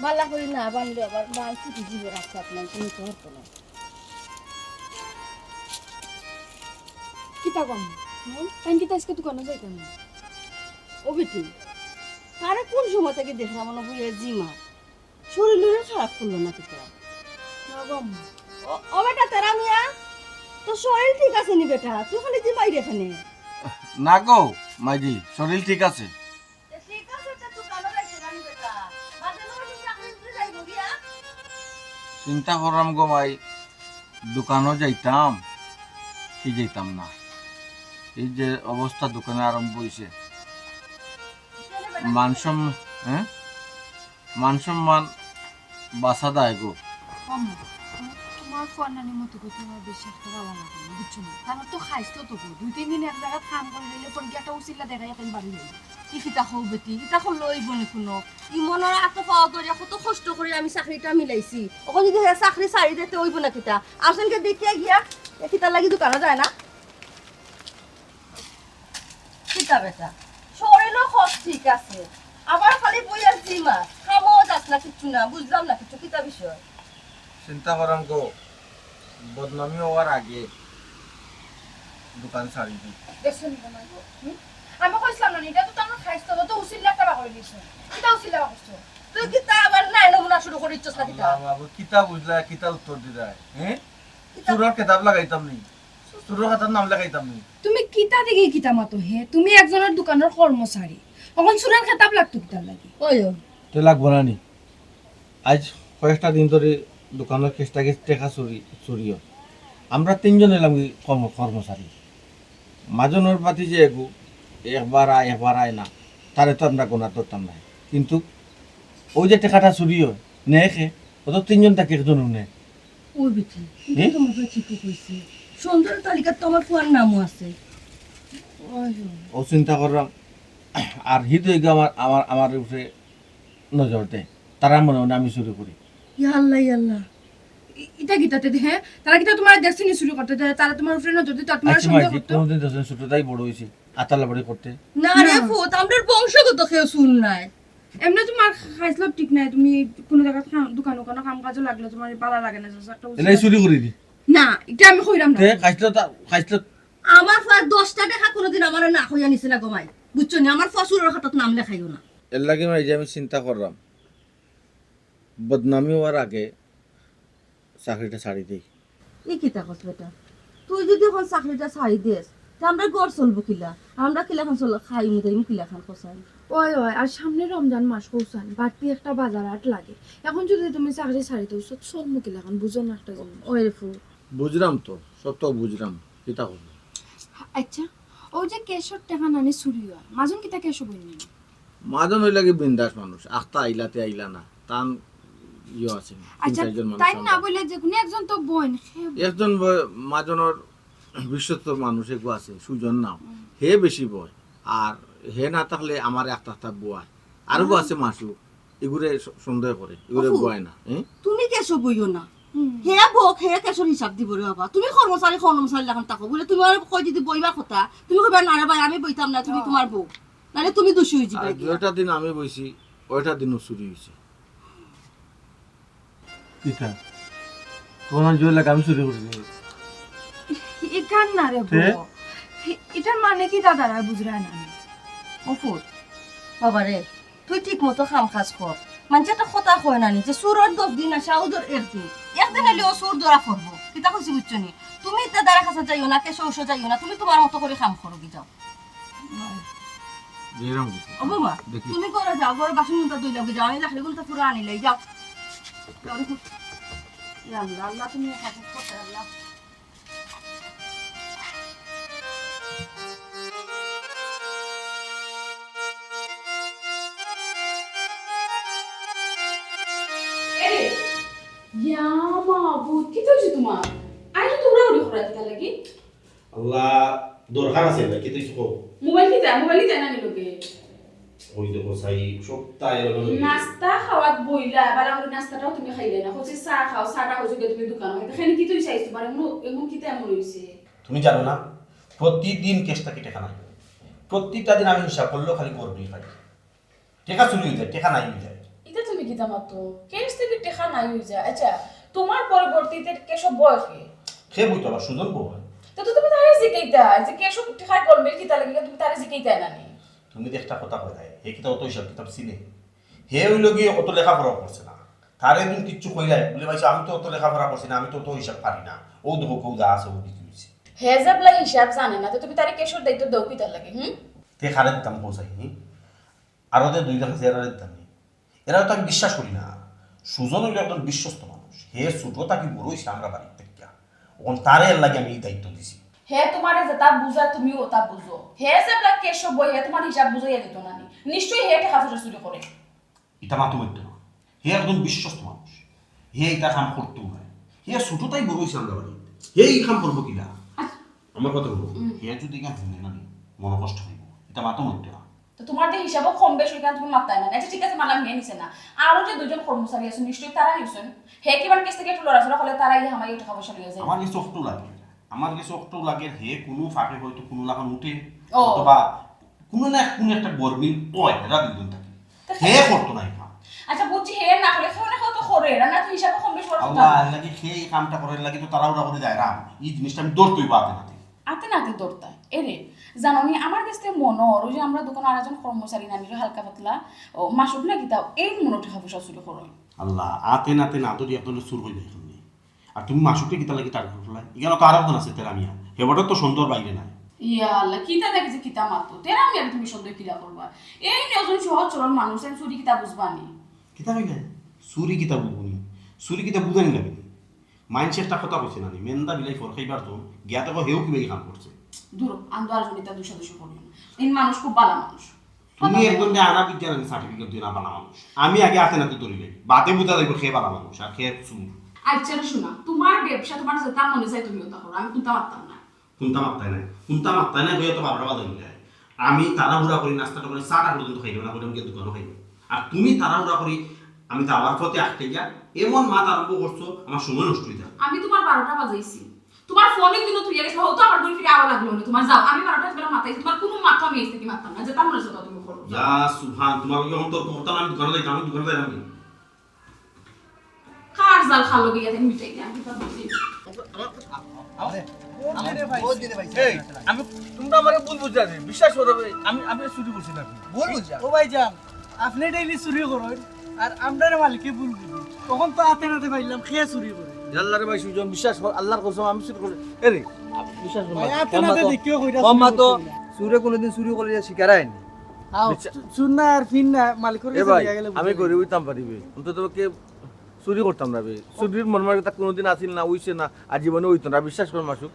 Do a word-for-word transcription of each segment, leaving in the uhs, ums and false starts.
পাল্লা করি না বানলে আবার মাল ছুটি জীবন রাখতে আপনার কোনো করতো না। কিতা কম? হুম? তাই কিতা আজকে দোকানো যাইতাম না? ও বেটি, তারে কোন সময় থাকি দেখলাম না বুঝে জিমা? শরীর লইয়া খারাপ করলো না কিতা? না গো আম্মা। ও, ও বেটা তেরা মিয়া, তোর শরীর ঠিক আছে নি বেটা? তুই খালি জিমাই রে এখানে। না গো, মাইজি, শরীর ঠিক আছে। এ, ঠিক আছে, তে তুই কালো লাগছে না নি বেটা? বাদে নয় দিন চাকরি উঠে যাইব গিয়া। চিন্তা করলাম গো মাই, দোকানো যাইতাম কি যাইতাম না। এই যে অবস্থা দোকানে আরম্ভ হইছে, কেন বেটা? মান সম্মান, হ্যাঁ? মান সম্মান বাসা দায় গো। আম্মা, তোমার ফুয়ার নানির মতো করতে আমার বেশি একটা ভালো লাগে না, বুঝছো না? তারা তো খাইছো তো গো, দুই তিন দিন এক জায়গায় কাম করে দিলে পরে গিয়ে একটা উচিল্লা দেখাই এখন বাড়ি যাই। ই কিতা কও বেটি, ইতা করলে অইব নি কোনো? ই মনর আতো পাও ধরিয়া কত কষ্ট করি আমি চাকরিটা মিলাইছি, অখন যদি হে চাকরি ছাড়ি দিতে অইব না কিতা? আসেন কে দেখিয়া গিয়া, এ কিতার লাগি দোকানো যায় না? কিতা বেটা, শরীরও সব ঠিক আছে, আবার খালি বইয়া জিমাস, কামও যাস না, কিচ্ছু না, বুঝলাম না কিচ্ছু, কিতা বিষয়? চিন্তা করাম গো, বদনামি হওয়ার আগে দোকান ছাড়ি দি। দেখছো নি গো মাই গো? হুম? আমি কইছিলাম না, এটা তো তোমার খাইছ তো, তো উচিল্লা একটা বাকরি দিছো। কিতা উচিল্লা বাকরছো? তুই কিতা আবার নাই নমুনা শুরু করিছস না কিতা? আল্লাহ বাবু, কিতা বুঝলা, কিতা উত্তর দিলাই? হ্যাঁ? কিতা? চুরর খেতাব লাগাইতাম নি? চুরর খাতার নাম লেখাইতাম নি? তুমি কিতা দেখি কিতা মাতো হে? তুমি একজনের দোকানের কর্মচারী, অখন চুরর খেতাব লাগতো কিতার লাগি? ওই, ওই। তে লাগবো না নি? আজ কয়েকটা দিন ধরে দোকানের কেষ্টা কেষ্টা টেকা চুরি, চুরি হয়। আমরা তিনজন এলাম কি কর্ম-, কর্মচারী। মাজনর বাতি যে এগু, একবার আয়, একবার আয় না, তারে তো আমরা গোনা ধরতাম না। কিন্তু ওই যে টেকাটা চুরি হয়, নেয় কে? ও তো তিনজন থাকি একজন নেয়। ওই বেটি, এটা হুম? তোমার ভাই ঠিকই কইছে। সন্ধ্যার তালিকাত তো আমার ফুয়ার নামও আছে। ওই, ওই। ও চিন্তা করলাম, আর হিত হয়ে গিয়ে আমার, আমার, আমার উপরে নজর দেয়। তারা মনে মনে আমি চুরি করি। ইয়া আল্লাহ, ইয়া আল্লাহ। ই-, ইটা কিতা তে, হ্যাঁ? তারা কিতা তোমার দেখছে নি চুরি করতে? তারা তোমার উপরে নজর দিত, আর তোমার আচ্ছা, সন্দেহ মাইজি, করতো? কোনোদিন দেখছেন ছোটটাই বড় হয়েছে, আতালাবাড়ি করতে? না রে না। ফুত, আমরার বংশগত কেউ চুর নাই। এমনি তোমার খাইছলত ঠিক নাই, তুমি কোনো জায়গায় কাম, দোকান ওখানে কাম কাজও লাগলে তোমার ভালা লাগে না, just একটা উচিত এলাই চুরি করি দি। না, এটা আমি কইরাম না। তে খাইছলত, খাইছলত। আমার ফুয়ায় দশটা টেকা কোনোদিন আমারে না কইয়া নিছে না গো মাই, বুঝছো নি? আমার ফুয়া চুরর খাতাত নাম লেখাইও না। এর লাগি মাই যে আমি চিন্তা করলাম, বদনামি হওয়ার আগে চাকরিটা ছাড়ি দেই। ই কিতা কস বেটা? তুই যদি অখন চাকরিটা ছাড়ি দেস, তে আমরার ঘর চলবো কিলা? আমরা কিলাখান চল-, খাইমু দাইমু কিলাখান কছাইন? ওই, ওই, আর সামনে রমজান মাস কছাইন, বাড়তি একটা বাজার হাট লাগে। অখন যদি তুমি চাকরি ছাড়ি দেও, চ-, চলমু কিলাখান? বুঝো না একটা জিনিস। ওই রে ফুত। বুঝলাম তো, সব তো বুঝলাম, কিতা করবো? আচ্ছা, ওই যে ক্যাশর টেকা নানি চুরি হয়, মাজন কিতা ক্যাশো বইন নি? মাজন অইলা কি বিন্দাস মানুষ, আখতা আইলাতে আইলা না, তান ইয়ে আছে নি, তিন আচ্ছা, চারজন মানুষ তাই না আমরা। বলে যে কোনো একজন তো বইন, সে একজন ব-, মাজনর বিশ্বস্ত মানুষ এগু আছে, সুজন নাম, হুম। হে বেশি বয়, আর হে না থাকলে আমার একটা একটা বয়, আরো হুম। আছে মাসু, এগুরে স-, সন্দেহ করে, এগুরে অপু, বয় না, হ্যাঁ? তুমি ক্যাশো বইও না। হুম। হে বউক, হে ক্যাশর হিসাব দিব রে বাবা। তুমি কর্মচারী, কর্মচারী লাখান থাকো। বলে তুমি আর কই যদি বইবার কথা, তুমি কইবা, "না রে ভাই, আমি বইতাম না, তুমি ও। তোমার বউ।" নাহলে তুমি দোষী হয়ে যাবে আর গিয়া। যেটা দিন আমি বইছি, ওইটা দিনও চুরি হইছে। কিতা? তোমার জয় লাগে আমি চুরি করি নি? ইখান না রে তে? বউ। এ-, এটার মানে কি দাদারা বুঝরা না? ও ফুত, বাবা রে, তুই ঠিক মতো কাম কাজ কর। মানষে একটা কথা কয় না নি যে চুরর দশ দিন আর সাউদর একদিন। একদিন অইলে ও চুর ধরা পড়বো। কিতা কইছি বুঝছো নি? তুমি ইতা দাদার কাছে যাইও না, ক্যাশো উশো যাইও না, তুমি তোমার মতো করি কাম করো কি যাও। যেরকম কিছু। ও বাবা, দেখি। তুমি করো যাও, ঘরে বাসন গুনতা ধুই লাগি যাও, আমি লাকড়ি গুনতা পুরা আনিলাই যাও। যাও রে। ইয়া আল্লাহ, আল্লাহ তুমি হেফাজত করতে আল্লাহ। এরে, ইয়া মাবুদ, কিতা অইছে তোমার? আইজ তো উড়াউড়ি করা কিতা লাগি? আল্লাহ, দরকার আছে না, কিতা অইছে কও? মোবাইল কিতা? মোবাইল কিতা নানি লগে? ওই দেখো সাই, সপ্তাহে এরকম নাস্তা খাওয়াত বইলা, বালা করে নাস্তাটাও তুমি খাইলে না। কইছে চা খাও, চাটা কইছো গিয়া তুমি দোকানো খাইতে। কেনে কিতা অইছে আইজ তোমার? এমন, এমন কিতা এমন অইছে? তুমি জানো না, প্রতিদিন ক্যাশ থাকি টেকা নাই। প্রতিটা দিন আমি হিসাব করলেও খালি গরবিল খাই। টেকা চুরি হয়ে যায়, টেকা নাই হয়ে যায়। ইটা তুমি কিতা মাতো, কেশ থাকি টেকা নাই অই যায়। আচ্ছা, তুমার পরবর্তীতে কেশব বয় কে? কে বইতো আবার সুজন বয়। তো, তো তুমি তারে জিকাইতায় যে কেশব টেকার গোলমেল কিতা লাগি, তুমি তারে জিকাইতায় না নি? তুমি যে একটা কথা কইলায়, হে কিতা অত হিসাব কিতাব চিনে? হে অইলো গিয়া অত লেখাপড়া করছে না। তারে তুমি কিচ্ছু কইলায়, বুলে, "ভাই, আমি তো অত লেখাপড়া করছি না, আমি তো অত হিসাব পারি না।" ও দেখো, কেউ যা আছে, ও বিক্রি হইছে। হে যেবলা হিসাব জানে না, তো তুমি তারে কেশবর দায়িত্ব দেও কিতার লাগি, হুম? তে কারে দিতাম কও চাই, হুম? আরো যে দুইজন আছে, এরারে দিতাম নি। এরারে তো আমি বিশ্বাস করি না। সুজন অইলো একজন বিশ্বস্ত মানুষ। হে ছোট থাকি বড় অইছে আমরা বাড়ির থাকিয়া। অখন তারে এর লাগি আমি এই দায়িত্ব দিছি। হে তুমারে যেতা বুঝায়, তুমিও অতা বুঝো। হে যেবলা কেশব বয়, হে তুমার হিসাব বুঝাইয়া দিতো না নি? নিশ্চয়ই হে টেকা পয়সা চুরি করে। ইতা মাতো মাততো না। হে একজন বিশ্বস্ত মানুষ। হে ইতা কাম করতো নায়। হে ছোট থাকি বড় অইছে আমরা বাড়িত। হে ই কাম করবো কিলা? আমার কথা হুনো, হে যদি ইখান হুনে না নি, মন কষ্ট অইবো। ইতা মাতো মাততো না। তো তুমার যে হিসাবও কম বেশ অইখান তুমি মাততায় না। আচ্ছা, ঠিক আছে, মানলাম হে নিছে না। আরো যে দুইজন কর্মচারী আছে, নিশ্চয়ই তারা নিছইন। হে কিবা কেশ থাকি একটু লড়াচড়া করলে তারা ইয়া হামাই টেকা পয়সা লইয়া যায়। আমার গেছে অখটাউ লাগে। আমার গেছে অখটাউ লাগে, হে কুনু ফাঁকে হয়তো কুনু লাখান উঠে, ও। অথবা কুনু না কুনু একটা গরমিল অয়, এরা দুইজন থাকি। হে করতো না ই কাম। আচ্ছা, বুঝছি, হে না করে, কেউ না কেউ তো করে, এরা না তো হিসাবে কম বেশ করার কথা। আল্লাহ, এর লাগি হে ই কামটা করে, এর লাগি তো তাড়াহুড়া করি যাইরাম। ই জিনিসটা আমি ধরতে অইবো আতে নাতে। আতে নাতে ধরতায়। এরে, জানো নি, আমার গেছে মনো অর, অউ যে আমরা দোকানো আরকজন কর্মচারী নানির হালকা পাতলা, ও, মাসুক না কিতা, এইন মনো টেকা পয়সা চুরি করইন। আল্লাহ, আতে নাতে না ধরি একজনরে চুর কইবা কেমনে? আর তুমি মাসুকরে কিতার লাগি target করলায়? ইখানো তো আরকজন আছে, তেরা মিয়া। হে বেটা তো সন্দেহর বাইরে নায়। ইয়া আল্লাহ, কিতা দেখি যে কিতা মাতো? তেরা মিয়ারে তুমি সন্দেহ কিলা করবায়? এইন একজন সহজ সরল মানুষ, এইন চুরি কিতা বুঝবা নি? কিতা কইলায়? চুরি কিতা বুঝবো নি? চুরি কিতা বুঝানি লাগে নি? মাইনষে একটা কথা কইছে না নি, মেন্দা বিলাই ফর খাইবার জম, গিয়া দেখো হেউ কিবা ই কাম করছে। দূর, আন্দো আর জনিতা দুষাদুষি করিও না। এইন মানুষ খুব ভালা মানুষ। তুমি একজনরে আনা বিদ্যা নানি certificate দিও না ভালা মানুষ। আমি আগে আতে নাতে ধরিলাই। বাদে বুঝা যাইবো কে ভালা মানুষ আর কে চুর। আচ্ছা রে সোনা, তুমার ব্যবসা তুমার যেতা মনে চায় তুমি অতা করো, আমি কুন্তা মাততাম না। কুন্তা মাততায় নায়, কুন্তা মাততায় নায় কইয়া তো বারোটা বাজাই যায়। আমি তাড়াহুড়া করি, নাস্তাটা করি, চাটা পর্যন্ত খাইলাম না, কইলাম গিয়া দোকানো খাইমু। আর তুমি তাড়াহুড়া করি, আমি যাওয়ার পথে আটকাইয়া এমন মাত আরম্ভ করছো, আমার সময় নষ্ট অই যায়। আমি তুমার বারোটা বাজাইছি, তুমার ফোন ইনো থইয়া গেছো, অউ তো আবার ঘুরি ফিরি আওয়া লাগলো না তুমার। যাও, আমি বারোটা বাজাইছি, তুমার কুনু মাত আমি আইজ থাকি মাততাম না, যেতা মনে চায় তুমি করো। ইয়া সুবহান, তুমার লগে অন্তর করতাম, আমি দোকানো যাইতাম, আমি দোকানো যাইতাম। কার জাল খালো গিয়া তাই মিটাই না, আমি তো বুঝি। এই, আমি, তুমরা আমারে ভুল বুঝরায়, বিশ্বাস করো, আমি, আমি চুরি করছি না। ভুল বুঝরা। ও ভাইজান, আপনে daily চুরি করইন, আর আমরারে মালিকে ভুল বুঝে। অখন তো আতে নাতে পাইলাম, কে চুরি করে। আল্লাহ রে ভাই, সুজন, বিশ্বাস কর, আল্লাহর কসম, আমি চুরি করি। এরে, বিশ্বাস কর। ভাই, আতে নাতে দেখিও কইরা চুরি করছি না। চুরে কুনুদিন চুরি করিয়া শিকার আয়নি। আও, চুর না আর ফির না, মালিকর গেছে দিয়া গেলে বুঝা যায়। আমি গরিব অইতাম পারি বে, অন্তত কে চুরি করতাম না বে। চুরির মন মানসিকতা কুনুদিন আছিল না, অইছে না, আর জীবনে অইতো না। বিশ্বাস কর মাসুক।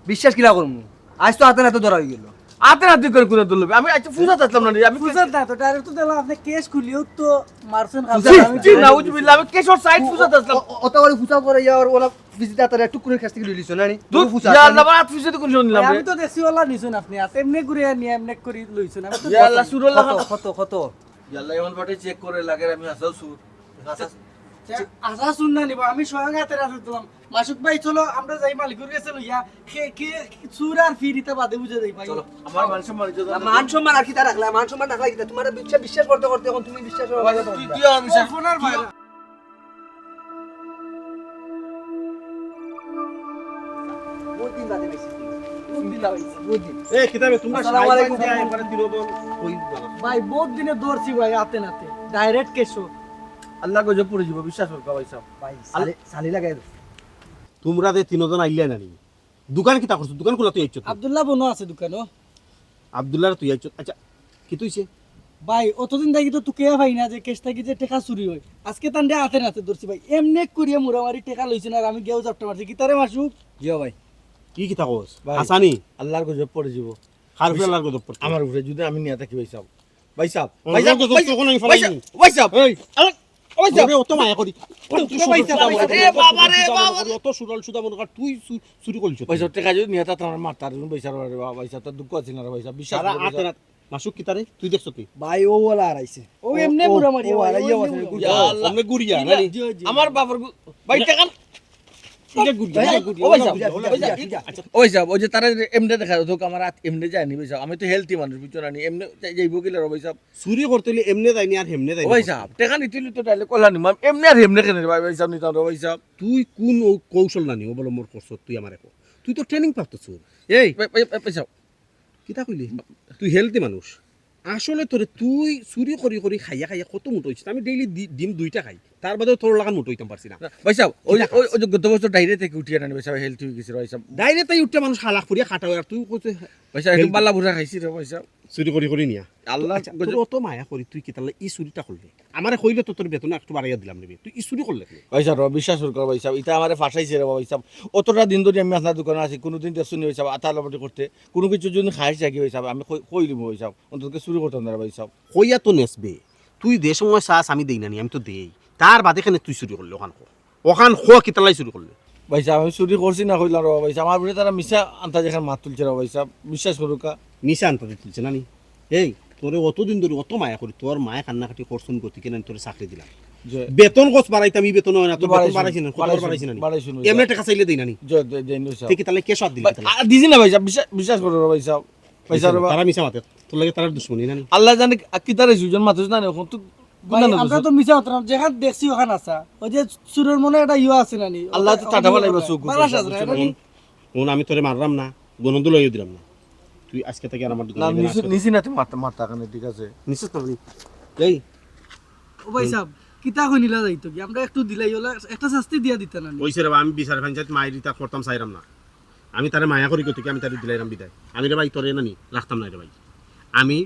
বিশ্বাস কিলা করমু? আইজ তো আতে নাতে ধরা অইগেলো। আতে নাতে করে কুনে ধরলো বে? আমি আইজ ফুসাত আছলাম না রে, আমি ফুসাত না তো, direct তো দিলাম, আপনে কেশ খুলিও তো মারছেন। ছি, ছি, নাউজুবিল্লাহ, আমি কেশর side ফুসাত আছলাম। অত বড় ফুসা করে ইয়া, আর ওলা ভিজিতে আতারে টুক করে কাছ থাকি লইলিছো না নি? দূর, ফুসা ইয়া আছলাম। আল্লাহ, আমার আত ফুসাতে কোন শুনলাম রে? আমি তো দেখছি ওলা নিছইন আপনে, আত এমনে ঘুরে নিয়া এমনে করি লইছইন। আমি তো ইয়া আল্লাহ, সুরল্লাহ। কত, কত, কত? ইয়া আল্লাহ, এমন ফাটে check করে লাগে, আমি হাছাউ চুর। আচ্ছা, আচ্ছা, শুন না নিব, আমি স্বয়ং আতে নাতে দিলাম। মাসুক ভাই, চলো, আমরা যাই মালিকর গেছে লইয়া। কে, কে, চুর আর ফির ইতা বাদে বুঝা যাইবো ভাই। চলো, আমার মান সম্মান ইজ্জত না, মান সম্মান আর কিতা রাখলা? মান সম্মান রাখলা কিতা? তুমারে বিশ্বাস, বিশ্বাস করতে করতে অখন তুমি বিশ্বাস করো না। তুই, তুই আমার বিশ্বাস, ফোন আর তুই ভাই। বহুত দিন বাদে পাইছি। বহুত দিন বাদে পাইছি, বহুত দিন। এ, কিতা বে, তুমরা আসসালামু আলাইকুম। একবারে তিনজন কই দিলা? ভাই, বহুত দিনে ধরছি ভাই, আতে নাতে। Direct কেশো। আল্লাহ গজব পড়ি যিবো, বিশ্বাস করো ভাই সাব। ভাই, আল- সালি, সালি লাগাই দে। তুমরা যে তিনজন আইলা না নি? দোকান কিতা করছো? দোকান খুলা তুই আইছো তো? আব্দুল্লাহ বনো আছে দোকানো। আব্দুল্লাহ তুই আইছো। আচ্ছা, কিতা অইছে? ভাই, অতদিন থাকি তো তুকাইয়া পাই না যে কেশ থাকি যে টেকা চুরি অয়। আজকে তানরে আতে নাতে ধরছি ভাই। এমনে করিয়া মুড়ামারি টেকা লইছইন আর আমি গিয়াউ জাপটা মারছি। কিতারে মাসুক? জিও ভাই। কি কিতা কস? ভাই, হাছানি? আল্লাহর গজব পড়ি যিবো। কার উপরে আল্লাহর গজব পড়তো? আমার উপরে, যদি আমি নিয়া থাকি ভাই সাব। ভাই সাব, ভাই সাব, ভাই সাব, ভাই সাব, এই। আরে, ভাই সাব। ওরে, অত মায়া করি। অত ভাই সাব, সুরল সুদা মনো করি, এ বাবা রে, বাবা রে। অত সুরল সুদা মনো কর, তুই চু-, চুরি করলি। ভাই সাব, টেকা যদি নিয়া থাকতাম, আমার মারতা আর ভাই সাব, রে বাবা, ভাই সাব, তার দুঃখ আছিল না রে ভাই সাব, বিশ্বাস করি ভাই সাব। মাসুক কিতারে? তুই দেখছো কি? ভাই, ও ওলা আর আইছে। ও ও, এমনে ও, মুড়ামারি, ও ভাই, আর ও ইয়া এমনে আছে, মুড়ামারি। ইয়া আল্লাহ। এমনে গুড়িয়া, না নি? জি, জি। আমার বাবার গু-, ভাই, টেকা ও ভাই সাব, ও ভাই সাব, ওই যে তারা যে এমনে দেখা যাচ্ছে, আমার হাত এমনে যায়নি ভাই সাব, আমি তো হেলদি মানুষ, বুঝছো না নি? এমনে যাই-, যাইবো কিলা রে ভাই সাব? চুরি করতে অইলে এমনে যায়নি আর হেমনে যায়নি। ও ভাই সাব, টেকা নিতে অইলে তো ডাইরেক্ট কইলা নি, এমনে আর হেমনে কেনে রে ভাই, ভাই সাব, নিতাম রে ভাই সাব। তুই কোন ও-, কৌশল নানি অবলম্বন করছস তুই আমার এখন? তুই তো ট্রেনিং প্রাপ্ত চোর। এই, ভাই, ভাই, ভাই সাব। কিতা কইলি? তুই হেলদি মানুষ। আসলে তোরে তুই চুরি করি করি খাইয়া খাইয়া কত মোটা অইছিস। আমি ডেইলি দি-, ডিম দুইটা খাই, তার বাদেও তোর লাখান মোটা অইতাম পারছি না। না, ভাই সাব, ওই, কিতা ওই, খাস? ওই যে গত বছর ডায়রিয়া থাকি উঠিয়া নানি ভাই সাব, হেলদি অই গেছি রে ভাই সাব। ডায়রিয়া থাকি উঠিয়া মানুষ হালাক ফুরিয়া খাটা অয়, আর তুই কইতে ভাই সাব, একটু হেলদি। বালা বুড়া খাইছি রে ভাই সাব। চুরি করি করি নিয়া। আল্লাহ আচ্ছা, গজব। তোর অত মায়া করি তুই কিতার লাগি ই চুরিটা করলে? আমারে কইলে তো তোর বেতন একটু বাড়াইয়া দিলাম রে বে। তুই ই চুরি করলে কেনে? ভাই সাব, রে, বিশ্বাস করো ভাই সাব, ইতা আমারে ফাঁসাইছে রে ভাই সাব। অতটা দিন ধরি আমি আপনার দোকানো আছি, কোনোদিন দেখছো নি ভাই সাব, আতা লাপাটি করতে, কোনো কিছু যদি খাইস থাকি ভাই সাব, আমি কই, কই দিমু ভাই সাব, অন্তত চুরি করতাম না রে ভাই সাব। কইয়া তো নেস বে, তুই যে সময় চাস আমি দেই না নি, আমি তো দেই। তার বাদে কেনে তুই চুরি করলে ওখান কো? ওখান কো কিতার লাগি চুরি করলে? ভাই সাব, আমি চুরি করছি না কইলাম রে ভাই সাব, আমার উপরে তারা মিছা আন্তাজে এখান মাত তুলছে রে ভাই সাব, বিশ্বাস করুক্কা। মিছা আন্তাজে তুলছে না নি? এই, তোরে অতদিন ধরি অত মায়া করি, তোর মায়ে কান্নাকাটি করছইন গতিকে নানি তোরে চাকরি দিলাম। যে বেতন গছ বাড়াইতাম, ই বেতন অয় না, তোর বেতন বাড়াইছইন, বাড়াইছি না, কত বাড়াইছইন, বাড়াইছি না নি? বাড়াইছইন, এমনে টেকা চাইলে দেই না নি? যে, দে-, দেইন রে সাব। তে কিতার লাগি কেশো আত দিলি ভাই, কিতার লাগি? আ, দিছি না ভাই সাব, বিশ্বাস, বিশ্বাস করো রে ভাই সাব। ভাই সাব, তারা মিছা মাতে, তোর লাগি তারার দুশমনি না নি? আল্লায় জানে কি, কিতারে সুজন মাতিস না নি, এখন তো ভাই, গুনা না আমরা দোষ। তো মিছা মাতরাম, যেখান দেখছি ওখান আছা। ওই যে চুরর মনো একটা ইয়ে আছে না নি? আল্লায় তো ওটা টাটা অন্য বালাই কথা। বাসু বালা কুকুর সাজরা, সাজরা। এটা কি? হুন, আমি তোরে মাররাম না, গনন্দু লইও দিলাম না। তুই আজকে থাকি আর আমার দোকানে না, আইবি না, নিছি, আজকে নিছি না, তুই মারতা, মারতা কানে, ঠিক আছে? নিছিস না মানে? এই। ও ভাই হুম। সাব, কিতা কইন ইলা যাইতো কি? আমরা একটু দিলাই ওলা, একটা শাস্তি দিয়া দিতা না নি? ওই সে রে বা, আমি বিচার পঞ্চায়েত মাইরি তা করতাম চাইরাম না। আমি তারে মায়া করি গতিকে আমি তারে দিলাইরাম বিদায়। আমি রে ভাই তোরে নানি রাখতাম না রে ভাই। আমি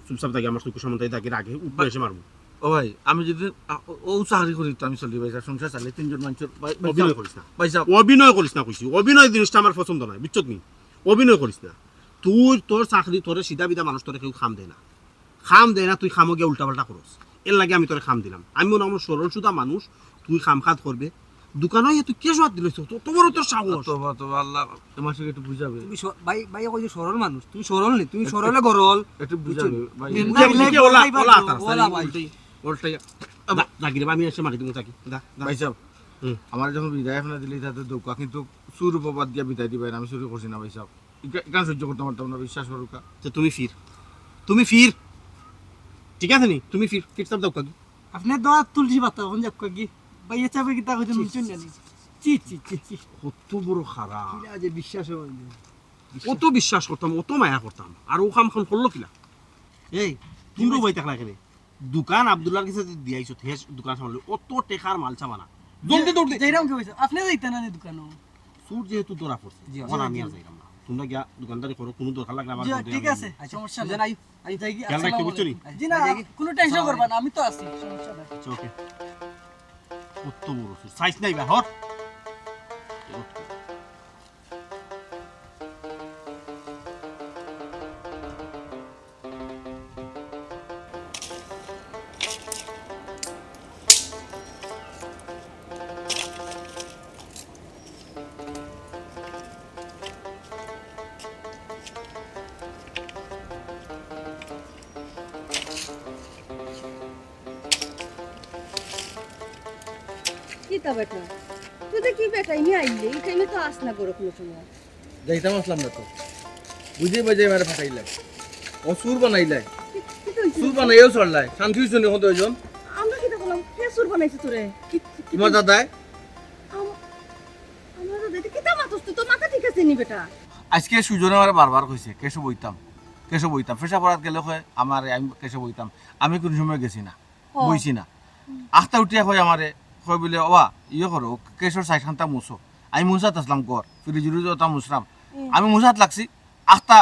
চুপচাপ থাকি, আমার চকুর সামনে থাকি, আগে উঠলে এসে মারমু। ও ভাই, আমি যদি, আ, ও, ও চাকরি করি তো আমি চলি ভাই, সংসার চালাই, তিনজন মানুষের ভাই, ভাই অভিনয় সাব, করিস না। ভাই সাব। অভিনয় করিস না কইছি, অভিনয় জিনিসটা আমার পছন্দ নয়, বুঝছত নি? অভিনয় করিস না। তুই তোর চাকরি, তোরে সিধা বিধা মানুষ তোরে কেউ কাম দেয় না, কাম দেয় না, তুই কামো গিয়া উল্টাপাল্টা করস, এর লাগি আমি তোরে কাম দিলাম। আমি মনো আমার সরল সুধা মানুষ, তুই কাম কাজ করবে, দোকানো আইয়া তুই কেশো আত দিলাইছস, তো, তোমার তো সাহস। তো, তো, তো আল্লাহ, তোমার সাথে একটু বুঝাবে। তুমি স-, ভাই, ভাই কই যে সরল মানুষ, তুমি সরল নি, তুমি একটু, সরলে গরল। একটু বুঝছো? বুঝাবে, ভাই। নিন্দা বুঝাবে, বুঝাবে, কি ওলা, ওলাই ওলা পারবো, আতার, ওলা তাই ভাই। উল্টাই, উল্টাই। দা, দা, গিরে, আমি এসে মারি দিমু, থাকি, দা, দা। ভাই সাব, হুম। আমার যখন বিদায় এখানে দিলে তাতে দৌকা, কিন্তু চুর উপবাদ দিয়া বিদায় দিবা, আমি চুরি করছি না ভাই সাব। ইকা-, ইকান সহ্য করতাম পারতাম না, বিশ্বাস করুক্কা। তো তুমি ফির, তুমি ফির, ঠিক আছে নি? তুমি ফির, চুপচাপ যাও কাকি। আপনি দোয়া তুলসী পাতা, এখন যাক কাকি। ভাই, এ চাপে কিতা কইছেন, হুনছইন না নি? চি, চি, চি, চি। কত বড় খারাপ। কিলা যে বিশ্বাস অয় না। অত বিশ্বাস করতাম, অত মায়া করতাম, আর ও কাম খান করলো কিলা? এই, তুমি ভাই থাকলা কেনে? দোকান আব্দুল্লাহর গেছে যে দিয়াইছো, হে দোকান সামলাইলো, অত টেকার মাল সামানা। জলদি দৌড় দে। যাইরাম কি কইছে? আপনি যাইতা না নি দোকানো? চুর যেহেতু ধরা পড়ছে, জি, এখন জি, আমি আর জি। যাইরাম না। তোমরা গিয়া দোকানদারি করো, কোনো দরকার লাগলে আমার জি, ফোন দিও, ঠিক আমি আছে, আইমু। সমস্যা নাই। যাই, আই, যাই গি, যাই, খেয়াল রাখতে আসসালামু বুঝছো নি? আলাইকুম। জি না, জি, জি। কোনো টেনশন করবা না, আমি তো আছি, সমস্যা নাই। আচ্ছা, ওকে। কত বড় চুর, সাইজ নাই বা, হর। কিতা বেটা? তুই তো কি বেটা, ইনি আইলে, এই টাইমে তো আস না গরো কোনো সময়। যাইতাম আসলাম না তো। বুঝি বাজে মারে ফাটাইলাই। ও চুর বানাইলাই। কি, কি তো হইছে? চুর বানাইয়াও ছাড়লাই। শান্তি হইছো নি কত জন? আমরা কিতা করলাম? কে চুর বানাইছে তোরে? কি, কি, কি তোমার তো দাদায়? আম-, আমার দাদা, এটা কিতা মাতস তুই? তোর মাথা ঠিক আছে নি বেটা? আজকে সুজনে আমারে বারবার কইছে, "কেশব অইতাম, কেশব অইতাম।" পেশা পড়াত গেলে কয়, "আমারে, আমি কেশব অইতাম।" আমি কোন সময় গেছি না। হ। বইছি না। হুম। আখতা উঠিয়া কয় আমারে, কয় বুলে, "ওবা, ইয়ে করো, কেশর সাইড খান্তা মুছো।" আমি মুছাত আসলাম ঘর, ফ্রিজ উরিজ ওটা মুছলাম। হুম। আমি মুছাত লাগছি, আখতা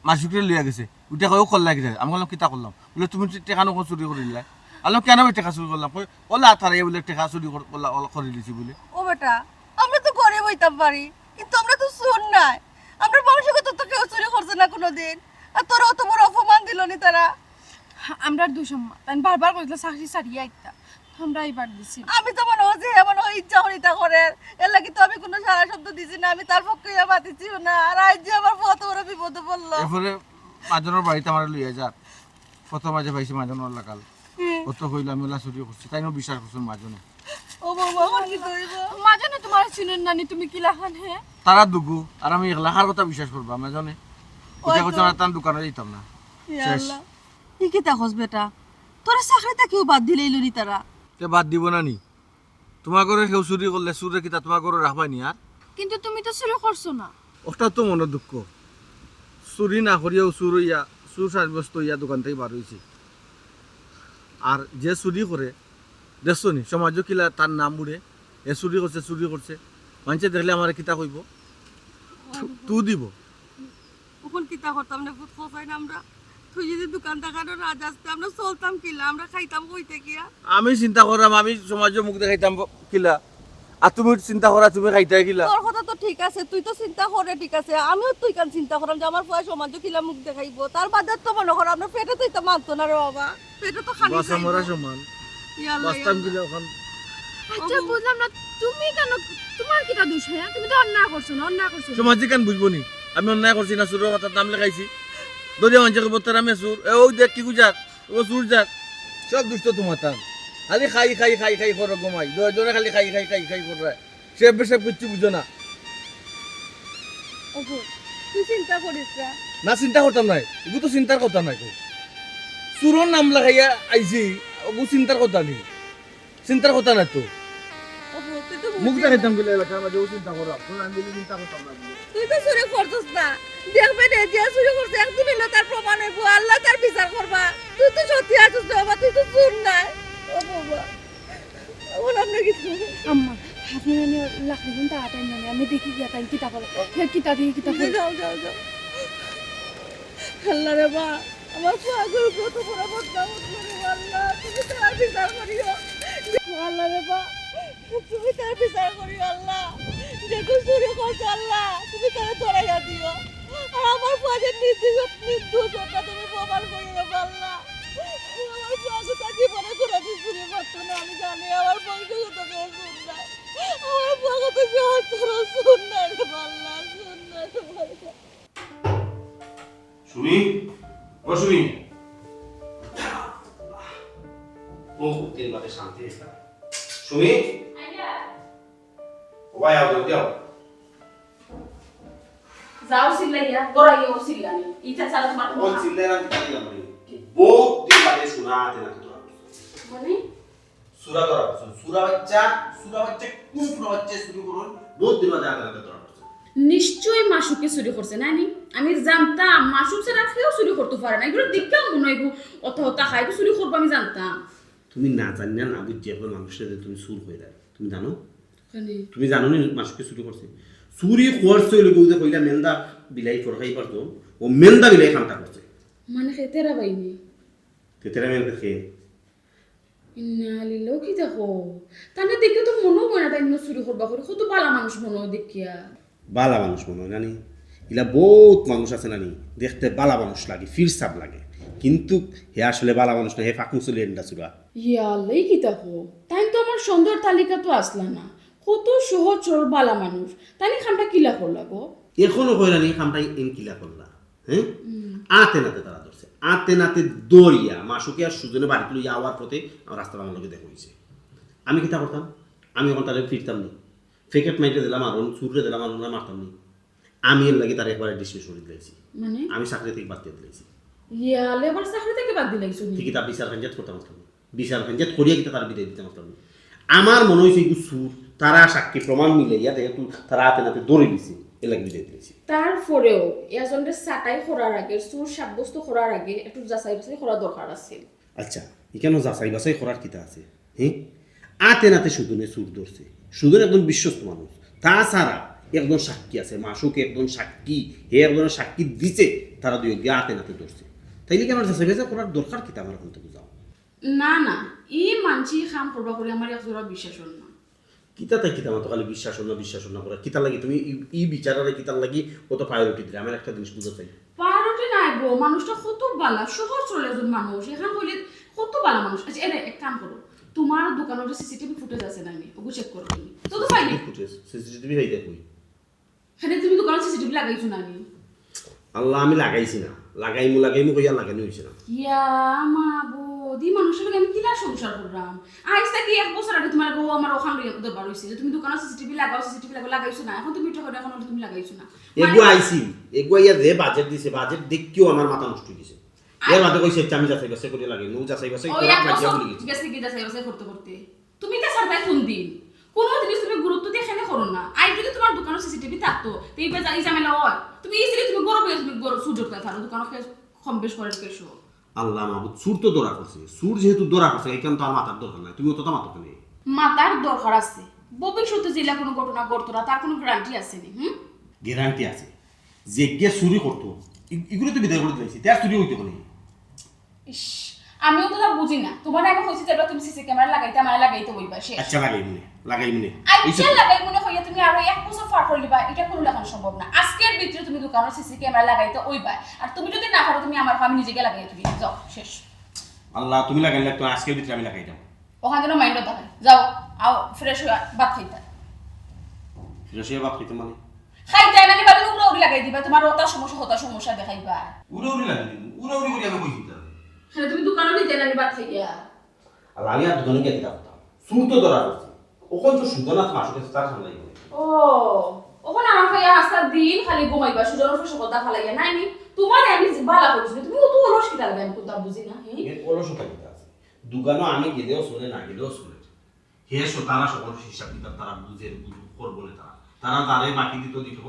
মাসুকরে লইয়া গেছে। উঠে কয়, "ও করলা কিতা?" আমি কইলাম, "কিতা করলাম?" বুলে, "তুমি টেকা নখন চুরি করি নিলা।" আমি কইলাম, "কেনে বে টেকা চুরি করলাম?" কয়, "ওলা আতারে বুলে টেকা চুরি কর-, ওলা, ওলা করি দিছি বুলে।" ও বেটা, আমরা তো গরিব অইতাম পারি, কিন্তু আমরা তো চুর নায়। আমরার বংশগত তো কেউ চুরি করছে না কোনোদিন। আর তোরা অত বড় অপমান দিল নি তারা। আমরার দুই সম্মান। তাই বারবার কইতলা চাকরি ছাড়িয়া আইতা। আমরা এবার দিছি। আমি তো মনে হয় যে এমন হয় ইচ্ছা করি তা করে। এর লাগি তো আমি কোনো সারা শব্দ দিছি না। আমি তার পক্ষে ইয়া মাতিছিও না। আর আজ যে আমার ফুয়া তো বড় বিপদে পড়লো। এরপরে মাজনর বাড়িত আমারে লইয়া যার। কত মাঝে পাইছি মাজনর লাগাল। হুম। কত কইলো আমি ওলা চুরি করছি। তাইনও বিশ্বাস করছইন মাজনে। ও বাবা, আমার কিতা অইবো? মা জানে তোমার চিনইন না নি, তুমি কিলাখান হে? তারা দুগু, আর আমি একলা, কার কথা বিশ্বাস করবা, মা জানে? ওই ইটা তো। কইছে না, তার দোকানো যাইতাম না। ইয়া শেষ। আল্লাহ। ই কিতা কস বেটা? তোরে চাকরি থাকিও বাদ দিলাইলো নি তারা? তে বাদ দিব না নি? তোমার ঘরে কেউ চুরি করলে চুরে কিতা তোমার ঘরে রাখবায় নি আর? কিন্তু তুমি তো চুরি করছো না। ওটা তো মনে দুঃখ। চুরি না করিয়াও চুর অইয়া, চুর সাব্যস্ত অইয়া দোকান থাকি বার অইছি। আর যে চুরি করে, দেখছো নি, সমাজও কিলা তার নাম উড়ে, এ চুরি করছে, চুরি করছে। মানষে দেখলে আমারে কিতা কইবো? তু দিব। অখন কিতা করতাম রে পুত, কছাইন আমরা? তুই যদি দোকান থাকানো না যাস, তে আমরা চলতাম কিলা? আমরা খাইতাম কই থাকিয়া? আমি চিন্তা করলাম, আমি সমাজও মুখ দেখাইতাম কিলা? আর তুমি চিন্তা করা, তুমি খাইতায় কিলা? তোর কথা তো ঠিক আছে, তুই তো চিন্তা করে ঠিক আছে, আমিও তো ইখান চিন্তা করলাম যে আমার ফুয়ায় সমাজও কিলা মুখ দেখাইবো। তার বাদে তো মনে কর আমরা পেটে তো ইতা মানতো না রে বাবা, পেটে তো খানি বাঁচা খাইবো। মরা সমান। ইয়া আল্লাহ, ইয়া বাঁচতাম আল্লাহ। কিলা অখন? আচ্ছা, বুঝলাম না, তুমি কেন, তোমার কিতা দোষ, হ্যাঁ? তুমি তো অন্যায় করছো না, অন্যায় করছো না। সমাজে কেন বুঝবো নি? আমি অন্যায় করছি না, চুরর মাথাত নাম লেখাইছি। দরিয়া মানষে কইবো, "তেরা মে চুর, এ ওই দেখ কি গুজার, ও চুর যার।" সব দুষ্ট তোমার তান। খালি খাই, খাই, খাই, খাই করো ঘুমাই। দশ জনে খালি খাই, খাই, খাই, খাই করো। সে বেশে কিচ্ছু বুঝো না। ওগো, তুই চিন্তা করিস না। না, চিন্তা করতাম নায়। এগু তো চিন্তার কথা নায় গো। চুরর নাম লাগাইয়া আইছি, ওগু চিন্তার কথা নি। চিন্তার কথা নায় তো। ওগো, তুই তো মুখ বুঝিস দেখাইতাম না। গেলে এলাকার মাঝে ও চিন্তা করা। তোর আমি বলি চিন্তা করতাম না বলে। তুই তো চুরি করছস না। দেখবে রে, যে চুরি করছে একদিন অইলে তার প্রমাণ অইবো। আল্লাহ তার বিচার করবা। তুই তো সত্যি আছস রে বাবা, তুই তো চুর নায়। ও বাবা। ওর আমরা কিছু আম্মা, আপনি আমি লাকড়ি কিন্তু আটাই মানে আমি দেখি গিয়া তাই কিতা বলে। হে কিতা দিয়ে কিতা বলে। যাও, যাও, যাও। আল্লাহ রে বা, আমার ফুয়াগুর কত বড় বদনাম উঠলো রে বা আল্লাহ, তুমি তার বিচার করিও। আল্লাহ রে বা, তুমি তার বিচার করিও আল্লাহ। যে কেউ চুরি করছে আল্লাহ, তুমি তারে ধরাইয়া দিও। আর আমার ফুয়া যে নির্দোষ, নির্দোষ ওটা তুমি প্রমাণ করিও রে বা আল্লাহ। আমার ফুয়া তো তার জীবনে কোনোদিন চুরি করতো না, আমি জানি আমার বংশগত কেউ চুর নাই। আমার ফুয়া তো কেউ চুর নাই রে বা আল্লাহ, চুর নাই রে বা আল্লাহ। সুমি, ও সুমি। ও, তিন বাদে শান্তি একটা। সুমি। আইয়া। ও ভাই, আও, জলদি আও। যাও চিল্লাইয়া, গড়াইয়া ও চিল্লানি। ইটা ছাড়া তোমার কোনো ও কাম চিল্লাইয়া আমি চিল্লাইয়া করি। কি? বহুত দিন বাদে চুরা আতে নাতে ধরা পড়ছে। মানে? চুরা ধরা পড়ছে। চুরা বাচ্চা, চুরা বাচ্চা, কোন চুরা বাচ্চা চুরি করইন? বহুত দিন বাদে আতে নাতে ধরা পড়ছে। নিশ্চয়ই মাসুকে চুরি করছে, নানি? আমি জানতাম, মাসুক ছাড়া কেউ চুরি করতো পারে না। এগুলো দেখিয়াউ মনে অইবো, অত হতা খাই, চুরি করবো আমি জানতাম। তুমি না জানিয়া না বুঝিয়া একজন মানুষরে যে তুমি চুর কইরায়, তুমি জানো? কেনে? তুমি জানো নি মাসুকে চুরি করছে? চুরি করছে অইলো গো, যে কইলা মেন্দা বিলাই ফরকাই পারতো, ও মেন্দা বিলাই কামটা করছে। মানে কে তেরা বাইনি? তে তেরা মেন্দা কে? ইন্না লিল্লাহ, কিতা কও? তানে দেখিয়া তো মনে অয় না তাইন চুরি করবা করি, কত বালা মানুষ মনে অয় দেখিয়া। বালা মানুষ মনে অয় নানি? ইলা বহুত মানুষ আছে নানি, দেখতে বালা মানুষ লাগে, ফিরসাব লাগে, কিন্তু হে আসলে বালা মানুষ না, হে ফাকমুসলি এন্ডা চুরা। ইয়া আল্লাহ, ই কিতা কও? তাইন তো আমার সন্দেহর তালিকাত আছলা না। কত সহজ সরল বালা মানুষ, তাইন ই কামটা কিলা করলা গো? এখনো কয় নানি, কামটা এন কিলা করলা, হ্যাঁ? হুম। আতে নাতে তারা ধরছে, আতে নাতে ধরিয়া মাসুকে আর সুজনে বাড়িত লইয়া আওয়ার পথে আমার রাস্তাত আমার লগে দেখা অইছে। আমি কিতা করতাম? আমি অখন তারে ফিরতাম নি, ফেকেট মাইরে দিলাম আর অন চুররে দিলাম আর অনরে মারতাম নি। আমি এর লাগি তারে একবারে ডিসমিস করি দিলাইছি। মানে? আমি চাকরি থাকি বাদ দিয়া দিলাইছি। ইয়া, লেবার চাকরি থাকি বাদ দিলাইছো নি? থাকি তা বিচার খান জেদ করতাম পারতাম না। বিচার খান জেদ করিয়া কিতা তারে বিদায় দিতাম পারতাম না। আমার মনে অইছে এগু চুর, তারা সাক্ষী প্রমাণ মিলাইয়া যেহেতু তারা আতে নাতে ধরি দিছে, এর লাগি বিদায় দিলাইছি। তারপরেও একজনরে ছাটাই করার আগে, চুর সাব্যস্ত করার আগে একটু যাচাই বাছাই করা দরকার আছে। আচ্ছা, ইখানো যাচাই বাছাই করার কিতা আছে? হ্যাঁ? আতে নাতে সুজনে চুর ধরছে। সুজন একজন বিশ্বস্ত মানুষ। তাছাড়া একজন সাক্ষী আছে, মাসুক একজন সাক্ষী, হে একজন সাক্ষী দিছে, তারা দুইওগিয়ে আতে নাতে ধরছে। তাইলে কি আমার যাচাই বাছাই করার দরকার কিতা, আমার অখন তো বুঝাও। না, না, ই মানষি কাম করবা করি আমার এক জোড়া বিশ্বাস অর না। কিতা তাই কিতা মাতো খালি বিশ্বাস অর না, বিশ্বাস অর না করা। কিতার লাগি তুমি ই, ই বিচাররে কিতার লাগি অত priority দিরায়? আমার একটা জিনিস বুঝা চাই। Priority নাই গো, মানুষটা কত বালা, সহজ সরল একজন মানুষ। এখান কইলে কত বালা মানুষ। আচ্ছা, এরে এক কাম করো, তোমার দোকানর যে CCTV footage আছে না নি, ওগু check করো তুমি। তো তো পাইনি। CCTV footage, CCTV পাইতায় কই? এখানে তুমি দোকানো CCTV লাগাইছো না নি? আল্লাহ, আমি লাগাইছি না। লাগাইমু, লাগাইমু কইয়া লাগানি অইছে না। ইয়া মাবুদ, ই মানুষর লগে আমি কিলা সংসার করলাম। আইজ থাকি এক বছর আগে তুমার বউ আমার অখান লইয়া দরবার অইছে যে তুমি দোকানো সিসিটিভি লাগাও, সিসিটিভি লাগাও, লাগাইছো না। অখন তুমি ইটা করো, অখন তুমি লাগাইছো না। মানে এগু আইছিল, এগু আইয়া যে বাজেট দিছে, বাজেট দেখিয়াউ আমার মাথা নষ্ট অই গেছে। এর বাদে কইছে, "আচ্ছা, আমি যাচাই বাছাই করি লাগাই, নু যাচাই বাছাই ওই করার এক লাগিয়া বছর ভুলি গেছি।" গেছে কি যাচাই বাছাই করতে করতে? তুমি তো সারতাই কোন দিন? কোনো জিনিস তুমি গুরুত্ব দিয়া কেনে করো না। আইজ যদি তুমার দোকানো সিসিটিভি থাকতো, তে এই বেজা-, এই ঝামেলা অয়। তুমি ইজিলি তুমি গরো বইয়া তুমি গরো চুর ধরতায় পারো, দোকানো কে-, কম বেশ করে কেশো। আল্লাহ মাবুদ, চুর তো ধরা পড়ছে। চুর যেহেতু ধরা পড়ছে, ইখান তো আর মাতার দরকার নাই। তুমি অততা মাতো কেনে? মাতার দরকার আছে। ভবিষ্যতে যেলা কোনো ঘটনা ঘটতো না, তার কোনো গ্যারান্টি আছে নি? হুম? গ্যারান্টি আছে। যেগিয়ে চুরি করতো, ই-, ইগুরে তো বিদায় করি দিলাইছি। তে আর চুরি অইতো কেনে? ইস, আমিও তো তা বুঝি না। তুমারে আমি কইছি যে এবার তুমি সিসি ক্যামেরা লাগাইতে, আমারে লাগাইতে অইবা, শেষ। আচ্ছা, লাগাইমুনে, লাগাইমুনে। আচ্ছা, লাগাইমুনে কইয়া তুমি আরো এক বছর পার করিলিবা, ইটা কোনো লাখান সম্ভব না। আইজকের ভিতরে তুমি দোকানো সিসি ক্যামেরা লাগাইতে অইবা। আর তুমি যদি না পারো, তুমি আমার, আমি নিজে গিয়া লাগাইয়া তুমি যাও, শেষ। আল্লাহ, তুমি লাগাইলে তো আইজকের ভিতরে আমি লাগাই দাও। অখান যেন মাইন্ড থাকে। যাও, আও, ফ্রেশ অইয়া ভাত খাইতা। ফ্রেশ অইয়া ভাত খাইতে মানে? খাইতায় নানি বাদে উড়াউড়ি লাগাই দিবা, তুমার অতা সমস্যা, হতা সমস্যা দেখাইবা। উড়াউড়ি লাগাই দিমু, উড়াউড়ি করি আমি কই দিতাম। হ্যাঁ, তুমি দোকানো নিতে নানি ভাত খাইয়া। আর আমি আর দোকানো গিয়া কিতা করতাম? চুর তো ধরা পড়ছে। অখন তো সুদনাথ মাসুক আছে, তার সামনে যাইব। ও, অখন আমার খাইয়া আস্তা দিন খালি ঘুমাইবা, সুদনর ফসল কথা ফালাইয়া, নাইনি? তুমারে আমি বালা করিছি, তুমি অত অলস কিতা লাগে, আমি কোনটা বুঝি না, হি? এর অলসতা কিতা আছে? দোকানো আমি গেলেও চলে, না গেলেও চলে। হে স-, তারা সকল হিসাব কিতাব তারা বুঝে, বুঝ-, করবো না তারা। তারা যারে বাকি দিত দিত,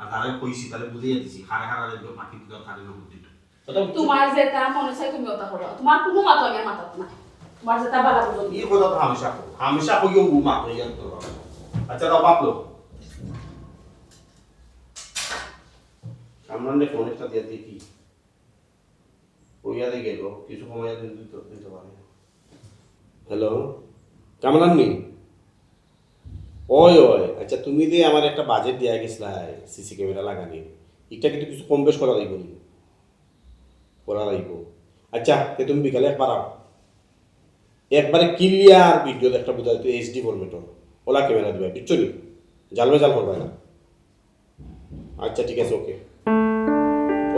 আর যারে কইছি তারে বুঝাইয়া দিছি, কারে কারে বাকি দিত আর কারে নগদ দিত। কথা বুঝছো? তুমার যেটা মনে চায় তুমি অতা করো, তুমার কোনো মাতো আমি আর মাতাত না, তুমার যেটা বালা বুঝো। এই কথা তো হামেশা কও, হামেশা কইও ও মাতো ইয়ার তো। আচ্ছা, দাও বাপলো। কামরানরে ফোন একটা দিয়া দেখি। কইয়া দে গেল, কিছু কমাইয়া দিন দিত, দিতে পারে। হ্যালো, কামরান নি? ওই, ওই, আচ্ছা, তুমি যে আমার একটা বাজেট দিয়া গেছলায় সিসি ক্যামেরা লাগানি, ইটা কিন্তু কিছু কম বেশ করা যাইবো নি? করা যাইবো। আচ্ছা, তে তুমি বিকালে একবার আও। একবারে ক্লিয়ার ভিডিও একটা বুঝা যাইতো, এইচডি ফরম্যাটর। ওলা ক্যামেরা দিবা, বুঝছো নি? জাল বেজাল করবা না। আচ্ছা, ঠিক আছে, ওকে।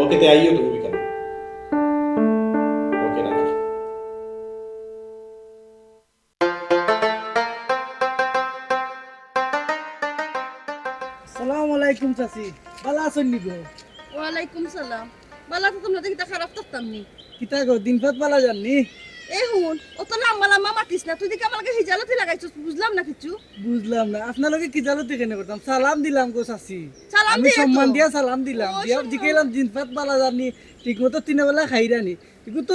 ওকে, তে আইও তুমি বিকালে। ওকে, রাখি। আসসালামু আলাইকুম চাচি, বালা আছইন নি গো? ওয়ালাইকুম সালাম। বালা তো তোমরা দেখি তা খারাপ থাকতাম নি। কিতা গো, দিন পাত বালা যার নি? এ হুন, অত লাম্বা লাম্বা মাতিস না। তুই দেখি আমার লগে হিজালতি লাগাইছস, বুঝলাম না কিচ্ছু। বুঝলাম না, আপনার লগে কিজালতি কেনে করতাম? সালাম দিলাম গো চাচি। সালাম আমি দিয়ে তো। সম্মান দিয়া সালাম দিলাম, ও, দিয়া সম্মান। জিকাইলাম দিন পাত বালা যার নি, ঠিক মতো তিন বেলা খাইরা নি। কিন্তু তো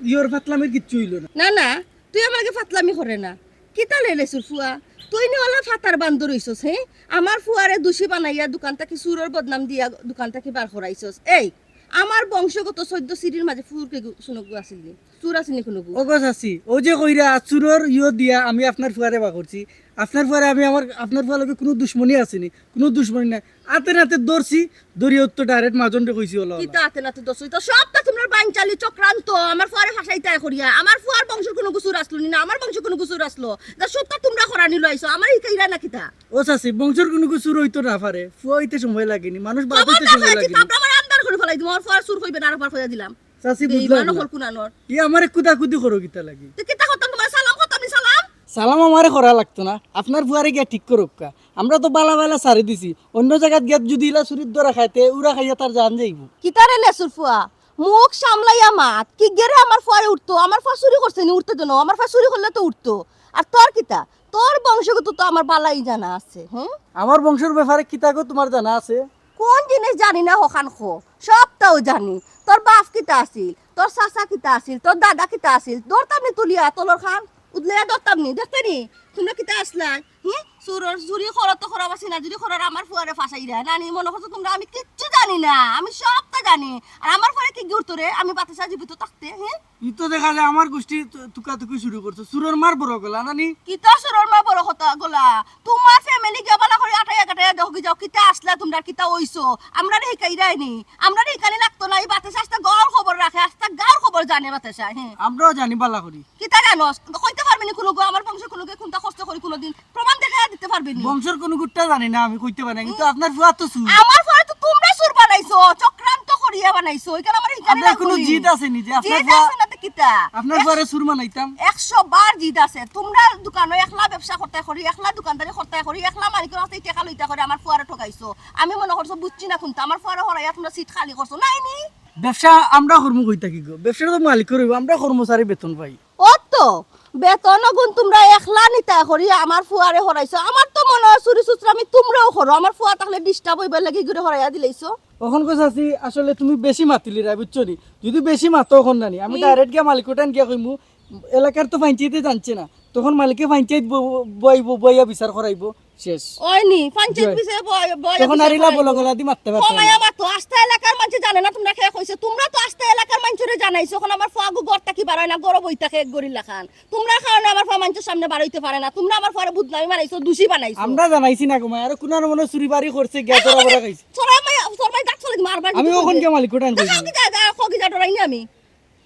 ইয়র ফাতলামির কিচ্ছু অইলো না। না না, তুই আমার লগে ফাতলামি করে না। কিতা রে লেসুর ফুয়া? তুই নি ওলা ফাতার বান্দর অইছস, হে? আমার ফুয়ারে দুষী বানাইয়া দোকান থাকি চুরর বদনাম দিয়া দোকান থাকি বার করাইছস। এই, আমার বংশগত চৈদ্দ সিঁড়ির মাঝে চুর কে গু-, শুনো গু আছিল নি? চুর আছিল নি কোনো গু? ও গো চাচি, ও যে কইরা চুরর ইয়ো দিয়া আমি আপনার ফুয়ারে বার করছি, আপনার ফুয়ারে আমি আমার, আপনার ফুয়ার লগে কোনো দুশমনি আছে নি, কোনো দুশমনি নাই। আতে নাতে ধরছি, ধরিয়া তো ডাইরেক্ট মাজনরে কইছি ওলা ওলা। কিতা আতে নাতে ধরছো? ইতা সবটা তোমরা বাইঞ্চালি চক্রান্ত, আমার ফুয়ারে ফাঁসাইতায় করিয়া। আমার ফুয়ার বংশর কোনো গু চুর আছলো নি না, আমার বংশর কোনো গু চুর আছলো। যা সবটা তোমরা করানি লইছো, আমার হিকাইরা না কিতা? ও চাচি, বংশর কোনো গু চুর অইতো না পারে, ফুয়া অইতে সময় লাগেনি, মানুষ বাদ অইতে খবরদার সময় কইছি, লাগেনি। থাপড়া মারি আন্দার করি ফালাই দিমু, আমার ফুয়ার চুর কইবে না, আর একবার কইয়া দিলাম। চাচি, বেইমান বুঝলাম না। হকল কুনানোর। ই আমারে কুদাকুদি করো কিতা লাগি? তো কিতা করতাম তোমার সালাম করতাম নি সালাম? সালাম আমারে করা লাগতো না, আপনার ফুয়ারে গিয়া ঠিক করুক্কা। আমরা তো বালা বালা সারি দিছি, অন্য জাগাত গিয়া যদি ইলা চুরির ধরা খাইতে, উড়া খাইয়া তার জান যাইবো। কিতারে লেসুর ফুয়া? মুখ সামলাইয়া মাত। কিগেরে আমার ফুয়ারে উঠতো? আমার ফুয়া চুরি করছে নি? উঠতে দেন। আমার ফুয়া চুরি করলে তো উঠতো। আর তোর কিতা? তোর বংশগত তো আমার বালাই জানা আছে, হুম? আমার বংশর ব্যাপারে কিতা গো তোমার জানা আছে? কোন জিনিস জানি না হখান খো, সবটাও জানি। তোর বাপ কিতা আছিল, তোর চাচা কিতা আছিল, তোর দাদা কিতা আছিল, ধরতাম নি তুলিয়া তলর খান, উদলাইয়া ধরতাম নি, দেখতে নি? তোমরা কিতা আসলাই? হুম? চুরর চুরি করো তো খরাব আছি না, যদি খরার আমার ফুয়ারে ফাঁসাইরা, নানি মনে করছো তোমরা আমি কিচ্ছু জানি না, আমি সবটা জানি। আর আমার ফুয়ারে কি গুরুত্ব রে, আমি বাতাসা জীবিত থাকতে, হ্যাঁ? ই তো দেখা যায় আমার গোষ্ঠী তু-, তুকাতুকি শুরু করছে, চুরর মার বড় গলা নানি? কিতা চুরর মা বড় কথা গলা? তোমার ফ্যামিলি গিয়া বালা করি আটাইয়া কাটাইয়া দেখো কি যাও, কিতা আসলা তোমরা, কিতা অইছো? আমরারে হিকাইরায় নি, আমরারে হিকানি লাগতো না। এই বাতাসা আস্তা গাঁওর খবর রাখে, আস্তা গাঁওর খবর জানে বাতাসা, হ্যাঁ। আমরাও জানি বালা করি। কিতা জানোস? কইতে পারবি নি কোনো গো, আমার বংশ কোনো গো কোনটা কষ্ট করি কোনোদিন প্রমাণ দেখা দিতে পারবি নি? বংশর কোনো গুট্টা জানি না, আমি কইতে পারি না, কিন্তু আপনার ফুয়া তো চুর। আমার ফুয়ারে তো তোমরা চুর বানাইছো, চক্রান্ত করিয়া বানাইছো। এখানে আমার হিকানি আপনার লাগবো কোনো নি। জিদ আছে নি যে আপনার জিদ ফুয়া আছে না, তো কিতা? আপনার ঘরে চুর বানাইতাম। একশো বার জিদ আছে। তোমরা দোকানো একলা ব্যবসা করতায় করি, একলা দোকানদারি করতায় করি, একলা মালিকর কাছে টেকা লইতায় করি, আমার ফুয়ারে ঠগাইছো। আমি মনে করছো বুঝছি না কুনতা, আমার ফুয়ারে হরাইয়া তোমরা সিট খালি করছো, নাইনি? ব্যবসা আমরা করমু কই থাকি গো? ব্যবসা তো মালিকর অইবো, আমরা কর্মচারী বেতন পাই। অত বেতন অগুন তোমরা একলা নিতায় করি, আমার ফুয়ারে হরাইছো। আমার তো মনে অয় চুরি চুতরামি তোমরাও করো, আমার ফুয়া তাইলে disturb অইবার লাগি ঘুরে হরাইয়া দিলাইছো। অখন কইছ আছি, আসলে তুমি বেশি মাতিলিরায়, বুঝছো নি? যদি বেশি মাতো অখন নানি, আমি direct গিয়া মালিকর টাইন গিয়া কইমু, এলাকার তো পঞ্চায়েতে জানছে না, তখন মালিকে পঞ্চায়েত ব-, বইবো, বইয়া বিচার করাইবো, শেষ। অয়নি, পঞ্চায়েত জি। বিষয়ে বয়-, বয় তখন আর ইলা বলো গলা দি মাততে পারতো না। কমাইয়া মাতো, আস্তা এলাকার মানষে জানে না তোমরা কে কইছো, তোমরা তো আস্তা এলাকার মানষরে জানাইছো, অখন আমার ফুয়াগু ঘর থাকি বারয় না, ঘরো বই থাকে এক ঘড়ির লাখান। তোমরার কারণে আমার ফুয়া মানষর সামনে বারইতে পারে না, তোমরা আমার ফুয়ারে বদনামি বানাইছো, দোষী বানাইছো। আমরা জানাইছি না গো মাই, আর কুনার মনে চুরি বারি করছে, গিয়া এই তোরা খগি বড় খাইছে। তোরা মাই, তোর মাই দাঁত ফলে মারবার আমি কিন্তু অখন খগি। কে মালিকর টাইন যা, কইছি। খগি যা, যা, খগি যা, ডরাই না আমি।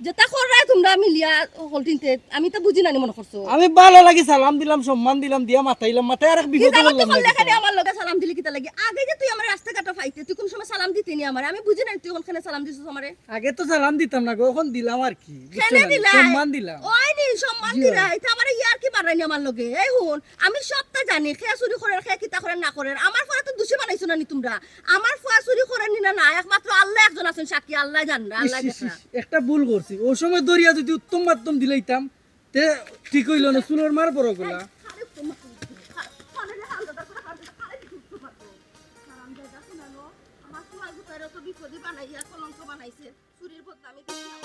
যেটা কররায় তোমরা মিলিয়া হকলটিনতে, আমি তো বুঝি না নি মনে করছো। আমি ভালা লাগি সালাম দিলাম, সম্মান দিলাম, দিয়া মাতাইলাম, মাতাই আরেক কি বিপদে জানো তুই পড়লাম না করলে কিতা? এখানে আমার লগে সালাম দিলি কিতা লাগি? আগে যে তুই আমার রাস্তাঘাটে পাইতে, তুই কোন সময় সালাম দিতে নি আমারে? আমি বুঝি না তুই অখানে সালাম দিছিস আমারে। আগে তো সালাম দিতাম না গো, অখন দিলাম আর কি, বুঝছো কেনে না? দিলা? সম্মান দিলাম। অয়নি, সম্মান জি। দিলা। এটা আমারে ইয়ার কি মারাইনি আমার লগে? এই হুন, আমি সবটা জানি, কে চুরি করের, কে কিতা করের না করের। আমার ফুয়ারে তো দোষী বানাইছো না নি তোমরা। আমার ফুয়া চুরি করের নি না, না, একমাত্র আল্লাহ একজন আছইন সাক্ষী, আল্লাহ জানরা, আল্লাহ ইস, ইস, দেখরা। ইস, একটা ভুল করছি। অউ সময় ধরিয়া যদি উত্তম মাধ্যম দিলাইতাম, তে ঠিক অইলো না, চুলর মার পড়ো গলা। আমার ফুয়া গুতারে তো বিপদে বানাইয়া কলঙ্ক বানাইছে। চুরির বদনামি দিছি আমার।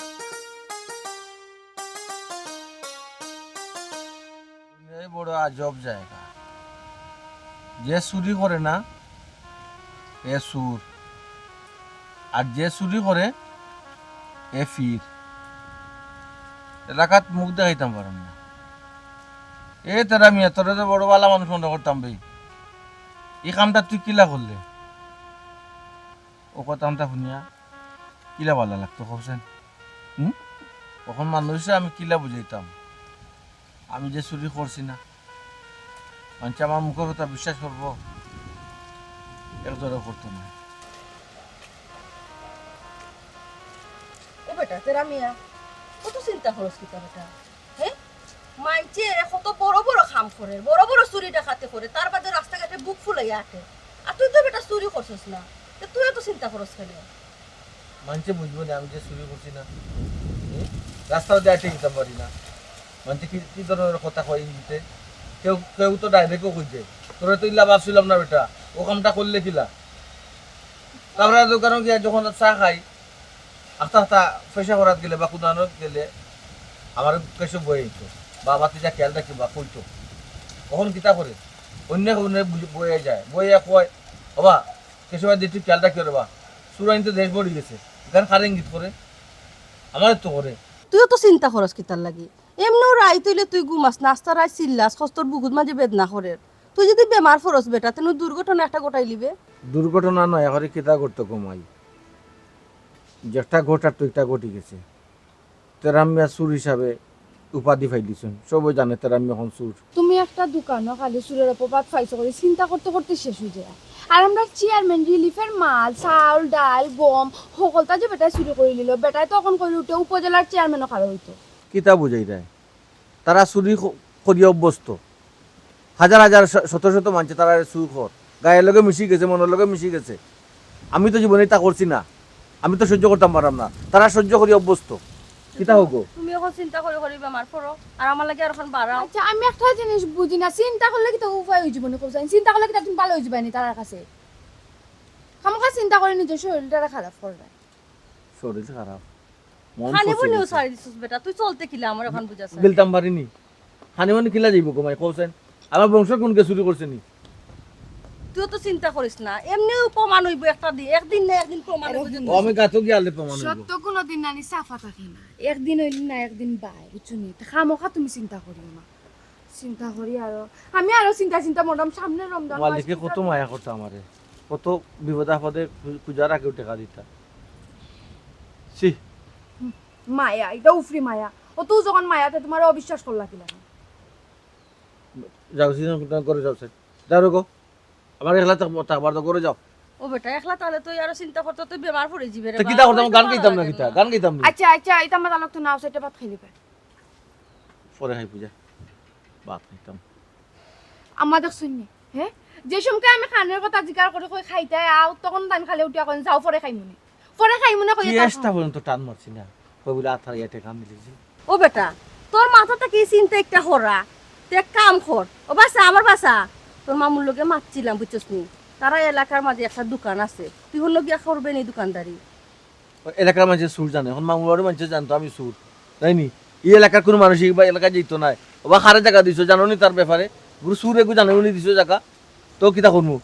দুনিয়ায় বড় আজব জায়গা। যে চুরি করে না, এ চুর। আর যে চুরি করে, এ ফির। এলাকাত মুখ দেখাইতাম পারম না। এ তেরা মিয়া, তোরে তো বড় ভালা মানুষ মনে করতাম বে। ই কামটা তুই কিলা করলে? অউ কথাটা হুনিয়া কিলা ভালা লাগতো, কওছেন? হুম? অখন মানুষরে আমি কিলা বুঝাইতাম? আমি যে চুরি করছি না, মানষে আমার মুখর কথা বিশ্বাস করবো? একজনও করতো না। ও বেটা, তেরা মিয়া, অত চিন্তা করস কিতা বেটা? হে? মানষে কত বড় বড় কাম করের, বড় বড় চুরি ডাকাতি করের, তার বাদে রাস্তাঘাটে বুক ফুলাইয়া আটের। আর তুই তো বেটা চুরি করছস না, তে তুই অত চিন্তা করস কেনে? মানষে বুঝবো না আমি যে চুরি করছি না। হুম? রাস্তাও দিয়া আটে দিতাম পারি না। মানষে কি, কি ধরনের কথা কয় ইঙ্গিতে? কেউ, কেউ তো direct-ও কই দেয়, "তোরে তো ইলা ভাবছিলাম না বেটা, অউ কামটা করলে কিলা?" তারপরে দোকানো গিয়া যখন চা খাই, আস্তে আস্তে পয়সা করাত গেলে বা কুদানোত গেলে আমার কাছে বই আইতো, বা বাতি যা খেয়াল রাখি বা কইতো। অখন কিতা করে? অন্য অন্য বুঝ-, বইয়া যায়, বইয়া কয়, "বাবা, কিছু ভাই তুই খেয়াল রাখিও রে বা, চুরাইন তো দেশ ভরি গেছে, এখানে কারে ইঙ্গিত করে? আমারে তো করে।" তুইও তো চিন্তা করস কিতার লাগি? এমনেও রাইত অইলে তুই ঘুমাস না, আস্তা রাইত চিল্লাস, কষ্টর বুকুত মাঝে বেদনা করের। তুই যদি বেমার পড়স বেটা, তেনু দুর্ঘটনা একটা ঘটাইলিবে। দুর্ঘটনা নয়, এখন কিতা করতো কমাই? যেটা ঘটার তো একটা ঘটি গেছে। তেরাম মিয়া চুর হিসাবে উপাধি পাইলিছইন, সবে জানে তেরাম মিয়া অখন চুর। তুমি একটা দোকানো খালি চুরের অপবাদ পাইছো করি চিন্তা করতে করতে শেষ অই যায়। আর আমরার চেয়ারম্যান রিলিফের মাল, চাউল, ডাইল, গম, হকলতা যে বেটায় চুরি করি নিল, বেটায় তো অখন করি উঠে উপজেলার চেয়ারম্যানও খারাপ অইতো। কিতা বুঝাইরায়? তারা চুরি ক-, করিয়া অভ্যস্ত। হাজার হাজার শ-, শত শত মানষে তারারে চুর কর। গায়ের লগে মিশি গেছে, মনর লগে মিশি গেছে। আমি তো জীবনে ইতা করছি না। আমি তো সহ্য করতাম পাররাম না। তারা সহ্য করি অভ্যস্ত। কিতা হগো? তুমি অখন চিন্তা করি করি বেমার পড়ো, আর আমার লাগি আর অখন বাড়াও। আচ্ছা, আমি একটা জিনিস বুঝি না, চিন্তা করলে কিতা উপায় অইযিবো নি কওছাইন? চিন্তা করলে কিতা তুমি ভালা অইযিবায় নি তারার কাছে? খামোখা চিন্তা করি নিজর শরীলটারে খারাপ কররায়। শরীল খারাপ? মন খানি ফসি বনিও গেছে। ছাড়ি দিছস বেটা, তুই চলতে কিলা আমার অখন বুঝাস না। গেলতাম পারিনি। খানি বনি কিলা যাইবো গো মাই, কওছাইন? আমার বংশ কুনকে চুরি করছে নি? তুইও তো চিন্তা করিস না, এমনেও প্রমাণ অইবো একটা দিন, একদিন না একদিন প্রমাণ অইবো। ও, আমি গাতো গিয়া আলে প্রমাণ অইবো। সত্য কুনুদিন নানি চাপা থাকে না, একদিন অইলে না একদিন বায়, বুঝছো নি? তে খামোখা তুমি চিন্তা করিও না। চিন্তা করি আরো, আমি আরো চিন্তা চিন্তা মরলাম, সামনে রমজান মাস। মালিকে কত মায়া করতো আমারে, কত বিপদ আপদে খু-, খুজার আগেও টেকা দিতা। ছি। হুম, মায়া, ইটা উফরি মায়া। অত যখন মায়া, তে তুমারে অবিশ্বাস করলা কিলা? যাও, সিজন কুনটা করে যাও, স্যার। যাও রে গো। আমার একলা থাক-, থাকবার তো করে যাও। ও বেটা, একলা তাইলে তো আরো চিন্তা করতে তো বেমার পড়ি যিবে রে তো বা। কিতা করতাম? ওই তো গান ভালা গাইতাম না লাগে কিতা? না। গান গাইতাম না। আচ্ছা আচ্ছা, ইতা মাত আনক তো না, অউ সাইডে ভাত খাই দিবা। পরে খাই পূজা, ভাত খাইতাম। আম্মা দেখছইন নি? হ্যাঁ, যে সময় আমি খানোর কথা জিকার করি কই খাইতায় আও, তখন তাইন খালি উঠিয়া কইন, "যাও পরে খাইমুনে, পরে খাইমুনে" কইয়া তার চেষ্টা পর্যন্ত টান মারছি না, কই বলে আথার ইয়া টেকা মিলেছে। ও বেটা, তোর মাথাত থাকি চিন্তা একটা খরা, তুই এক কাম কর। ও বাছা, আমার বাছা, তোর মামুর লগে মাতছিলাম, বুঝছস নি? তারা এলাকার মাঝে একটা দোকান আছে, তুই হলো গিয়া করবে নি দোকানদারি। এলাকার মাঝে চুর জানে, এখন মামুর বাড়ির মাঝে জানতো আমি চুর, তাই নি? এই এলাকার কোনো মানুষ এই বা এলাকায় যাইতো নাই। ওবা কারে জাগা দিছো জানো নি তার ব্যাপারে? গুরু চুর এগু জানে উনি দিছো জাগা, তো কিতা করমু?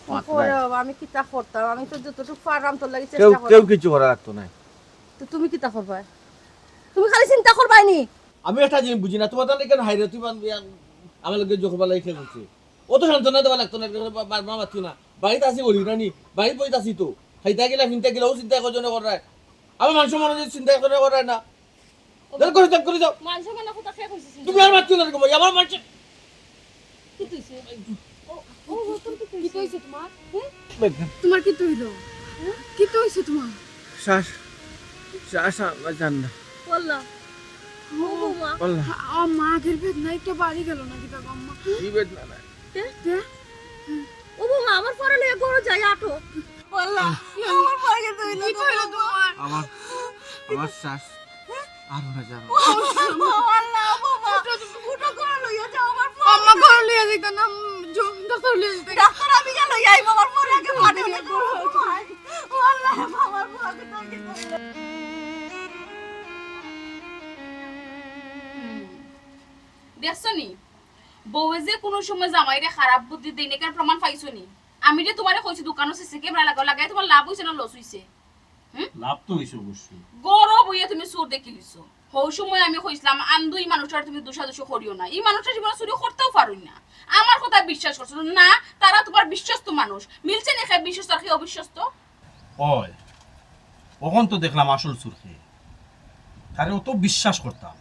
মাত নাই। ওরে বাবা, আমি কিতা করতাম? আমি তো যতটুকু পারলাম তোর লাগি কেউ চেষ্টা করলাম। কেউ কিছু করা লাগতো নাই। তো তুমি কিতা করবায়? তুমি খালি চিন্তা করবায় নি। আমি একটা জিনিস বুঝি না, তোমার তাহলে কেন হাইরে তুই বান-, বিয়া-, আমার লগে জোর বালাই খেয়ে হচ্ছে। অত সান্ত্বনা দেওয়া লাগতো না, বাবা মাতিও না। বাড়িতে আসি বলি না নি, বাড়িতে বইতে আসি তো। খাইতে গেলে ফিনতে গেলে ও চিন্তা করছো না করায়। আমার মানুষ মনে হয় চিন্তা করে করায় না। যাও, করে যাও, করে যাও। মানুষ কেন কথা কে কইছিস? তুমি আর মাতিও না রে গো ভাই, আমার মানুষ। কি তুইছে? ও, ও, ও, তোর কি কি তুইছে? হইছে তোমার? হ্যাঁ? তোমার কি হইল? কি হইছে তোমার? শ্বাস, শ্বাস আনা যান না। ওয়াল্লাহ। ও বৌমা। আল্লাহ, আ-, আম্মা, আগের বেদনা একটু বাড়ি গেল না কিতা গো আম্মা? কি বেদনা নাই। কে? ও বৌমা, আমার পরে লইয়া ঘরে যাই, আটো। ওয়াল্লাহ, আমার পরে গেছে হইলো কি হইলো তোমার? আমার, আমার শ্বাস আর না যান। আল্লাহ, বাবা। উঠো, উঠো, ঘরে লইয়া যাও আমার পরে। আম্মা, ঘরে লইয়া যাইতা না, উম, জ-, ডাক্তার লইয়া যাইতা। ডাক্তার আমি গেলে লইয়া আইবো, আমার পরে আগে পানি হইলো। ও আল্লাহ, আমার পরে আগে পানি হইলো। দেখছো নি? বউয়ে যে কোনো সময় জামাইরে খারাপ বুদ্ধি দেয় না, কেন প্রমাণ পাইছো নি? আমি যে তোমারে কইছি দোকানো সিসি ক্যামেরা লাগাও, লাগাই তোমার লাভ হইছে না লস হইছে? হুম? লাভ তো হইছে অবশ্যই। গরব হইয়া তুমি চুর দেখিলিছো। হউ সময় আমি কইছিলাম, আন্দু ই মানুষটার তুমি দুষাদুষি করিও না। ই মানুষটা জীবনে চুরি করতেও পারুই না। আমার কথা বিশ্বাস করছো না, তারা তোমার বিশ্বস্ত মানুষ। মিলছে নি কে বিশ্বস্ত আর কে অবিশ্বস্ত? ওই, অখন তো দেখলাম আসল চুর কে। তারে অত বিশ্বাস করতাম,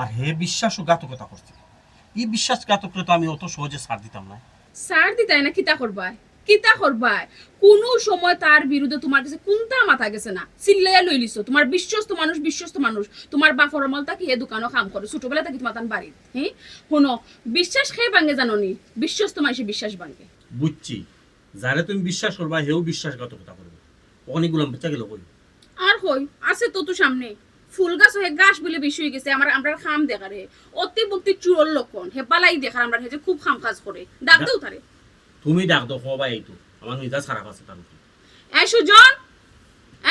আর হে বিশ্বাসঘাতকতা করছে। ই বিশ্বাসঘাতকরে তো আমি অত সহজে ছাড় দিতাম না। ছাড় দিতায় না, কিতা করবায়? কিতা করবায়? কোনো সময় তার বিরুদ্ধে তোমার কাছে কোনটা মাথা গেছে না, চিল্লাইয়া লইলিছো। তোমার বিশ্বস্ত মানুষ, বিশ্বস্ত মানুষ। তোমার বাপর আমল থাকি হে দোকানো কাম করে, ছোটবেলা থাকি তোমার তান বাড়িত। হ্যাঁ, হুনো, বিশ্বাস কে ভাঙে জানো নি? বিশ্বস্ত মানুষে বিশ্বাস ভাঙে। বুঝছি, যারে তুমি বিশ্বাস করবা, হেও বিশ্বাসঘাতকতা করবে। অখানে গুলাম বাচ্চা গেল কই? আর কই, আছে তো তো সামনে। ফুল গাছ হয়ে ঘাস বলে বেশি হয়ে গেছে, আমার, আমরার কাম দেখার হে। অতি ভক্তি চুরর লক্ষণ, হে বালাই দেখার আমরার, হে যে খুব কাম কাজ করে। ডাক দেও তারে। তুমি ডাক দেও, কও ভাই, এই তো আমার মেজাজ খারাপ আছে তার উপরে। এই সুজন,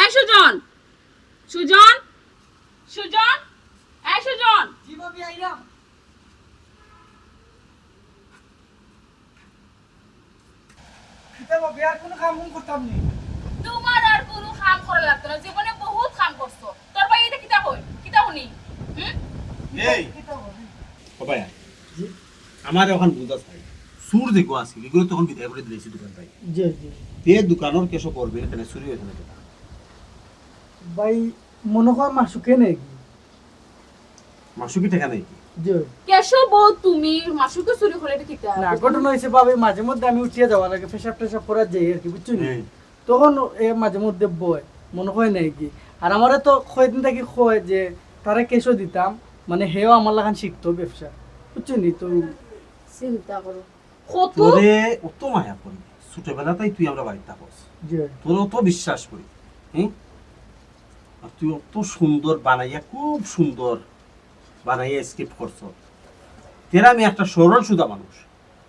এই সুজন, সুজন, সুজন, এই সুজন। জি ভাবি, আইলাম। কিতা ভাবি, আর কোনো কাম কুম করতাম নি? তোমার আর কোনো কাম করা লাগতো না, জীবনে বহুত কাম করছো। তোর ভাই এটা কিতা কই? কিতা হুনি? হুম? এই, ও ভাই, আমার অখন বুঝা চাই। চুর দেখো আছিল, ইগুরে তখন বিদায় করে দিলাইছি দোকান থাকি। জি, জি। তে দোকানর কেশো করবে, এখানে চুরি হয়েছে না কেন? ভাই, মনে কয় মাসুকে নেই কি? মাসুকে টেকা নেই কি? জি। কেশব বউ তুমি মাসুকে চুরি করে এটা কিতা? না, ঘটনা হয়েছে ভাবি, মাঝে মধ্যে আমি উঠিয়া যাওয়ার আগে পেশাব টেশাব করার যাই আর কি, বুঝছো নি? হ্যাঁ। তখন এ মাঝে মধ্যে বয়, মনে হয় নাই কি। আর আমারে তো কয়দিন থাকি কয় যে তারে কেশো দিতাম, মানে হেও আমার লাখান শিখতো ব্যবসা, বুঝছো নি? তো চিন্তা করো, কত তোরে অত মায়া করি, ছোটবেলাতেই তুই আমরা বাড়িতে থাকস, জি। তোরে অত বিশ্বাস করি, হুম? আর তুই অত সুন্দর বানাইয়া, খুব সুন্দর বানাইয়া স্ক্রিপ্ট করছ। তেরা আমি একটা সরল সুদা মানুষ,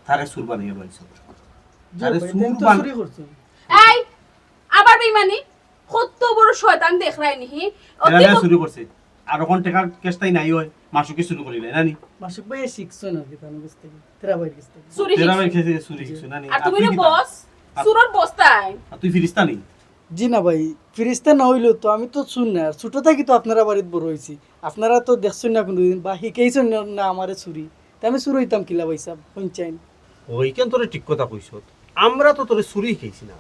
তারে চুর বানাইয়া লইছ। জি তারে ভাই, চুর তাই তো বান- চুরি করছে। এই, আবার বেইমানি? কত বড় শয়তান দেখরায় নি, হি? অতি তেরা ব- চুরি করছে। আর অখন টেকার কেসটাই নাই হয়, মাসুকে চুরি করিলে, না নি? মাসুক ভাই শিখছো না কি তার কাছ থেকে? তেরা ভাইয়ের কাছ থেকে। চুরি তেরা শিখছে। ভাই খেয়ে চুরি শিখছো, না নি? আর তুমি তুই রে কি বস, আর- চুরর বস্তায়। আর তুই ফিরিস্তা নি? জি না ভাই, ফিরিস্তা না হইলেও তো আমি তো চুর না, আর ছোট থাকি তো আপনারা বাড়িত বড় হইছি, আপনারা তো দেখছেন না কোনোদিন বা শিখাইছেন না, না আমারে চুরি, তে আমি চুর হইতাম কিলা ভাই সাহেব, হুনছেন? ওইখান তোরে ঠিক কথা কইছ, আমরা তো তোরে চুরি শিখাইছি না,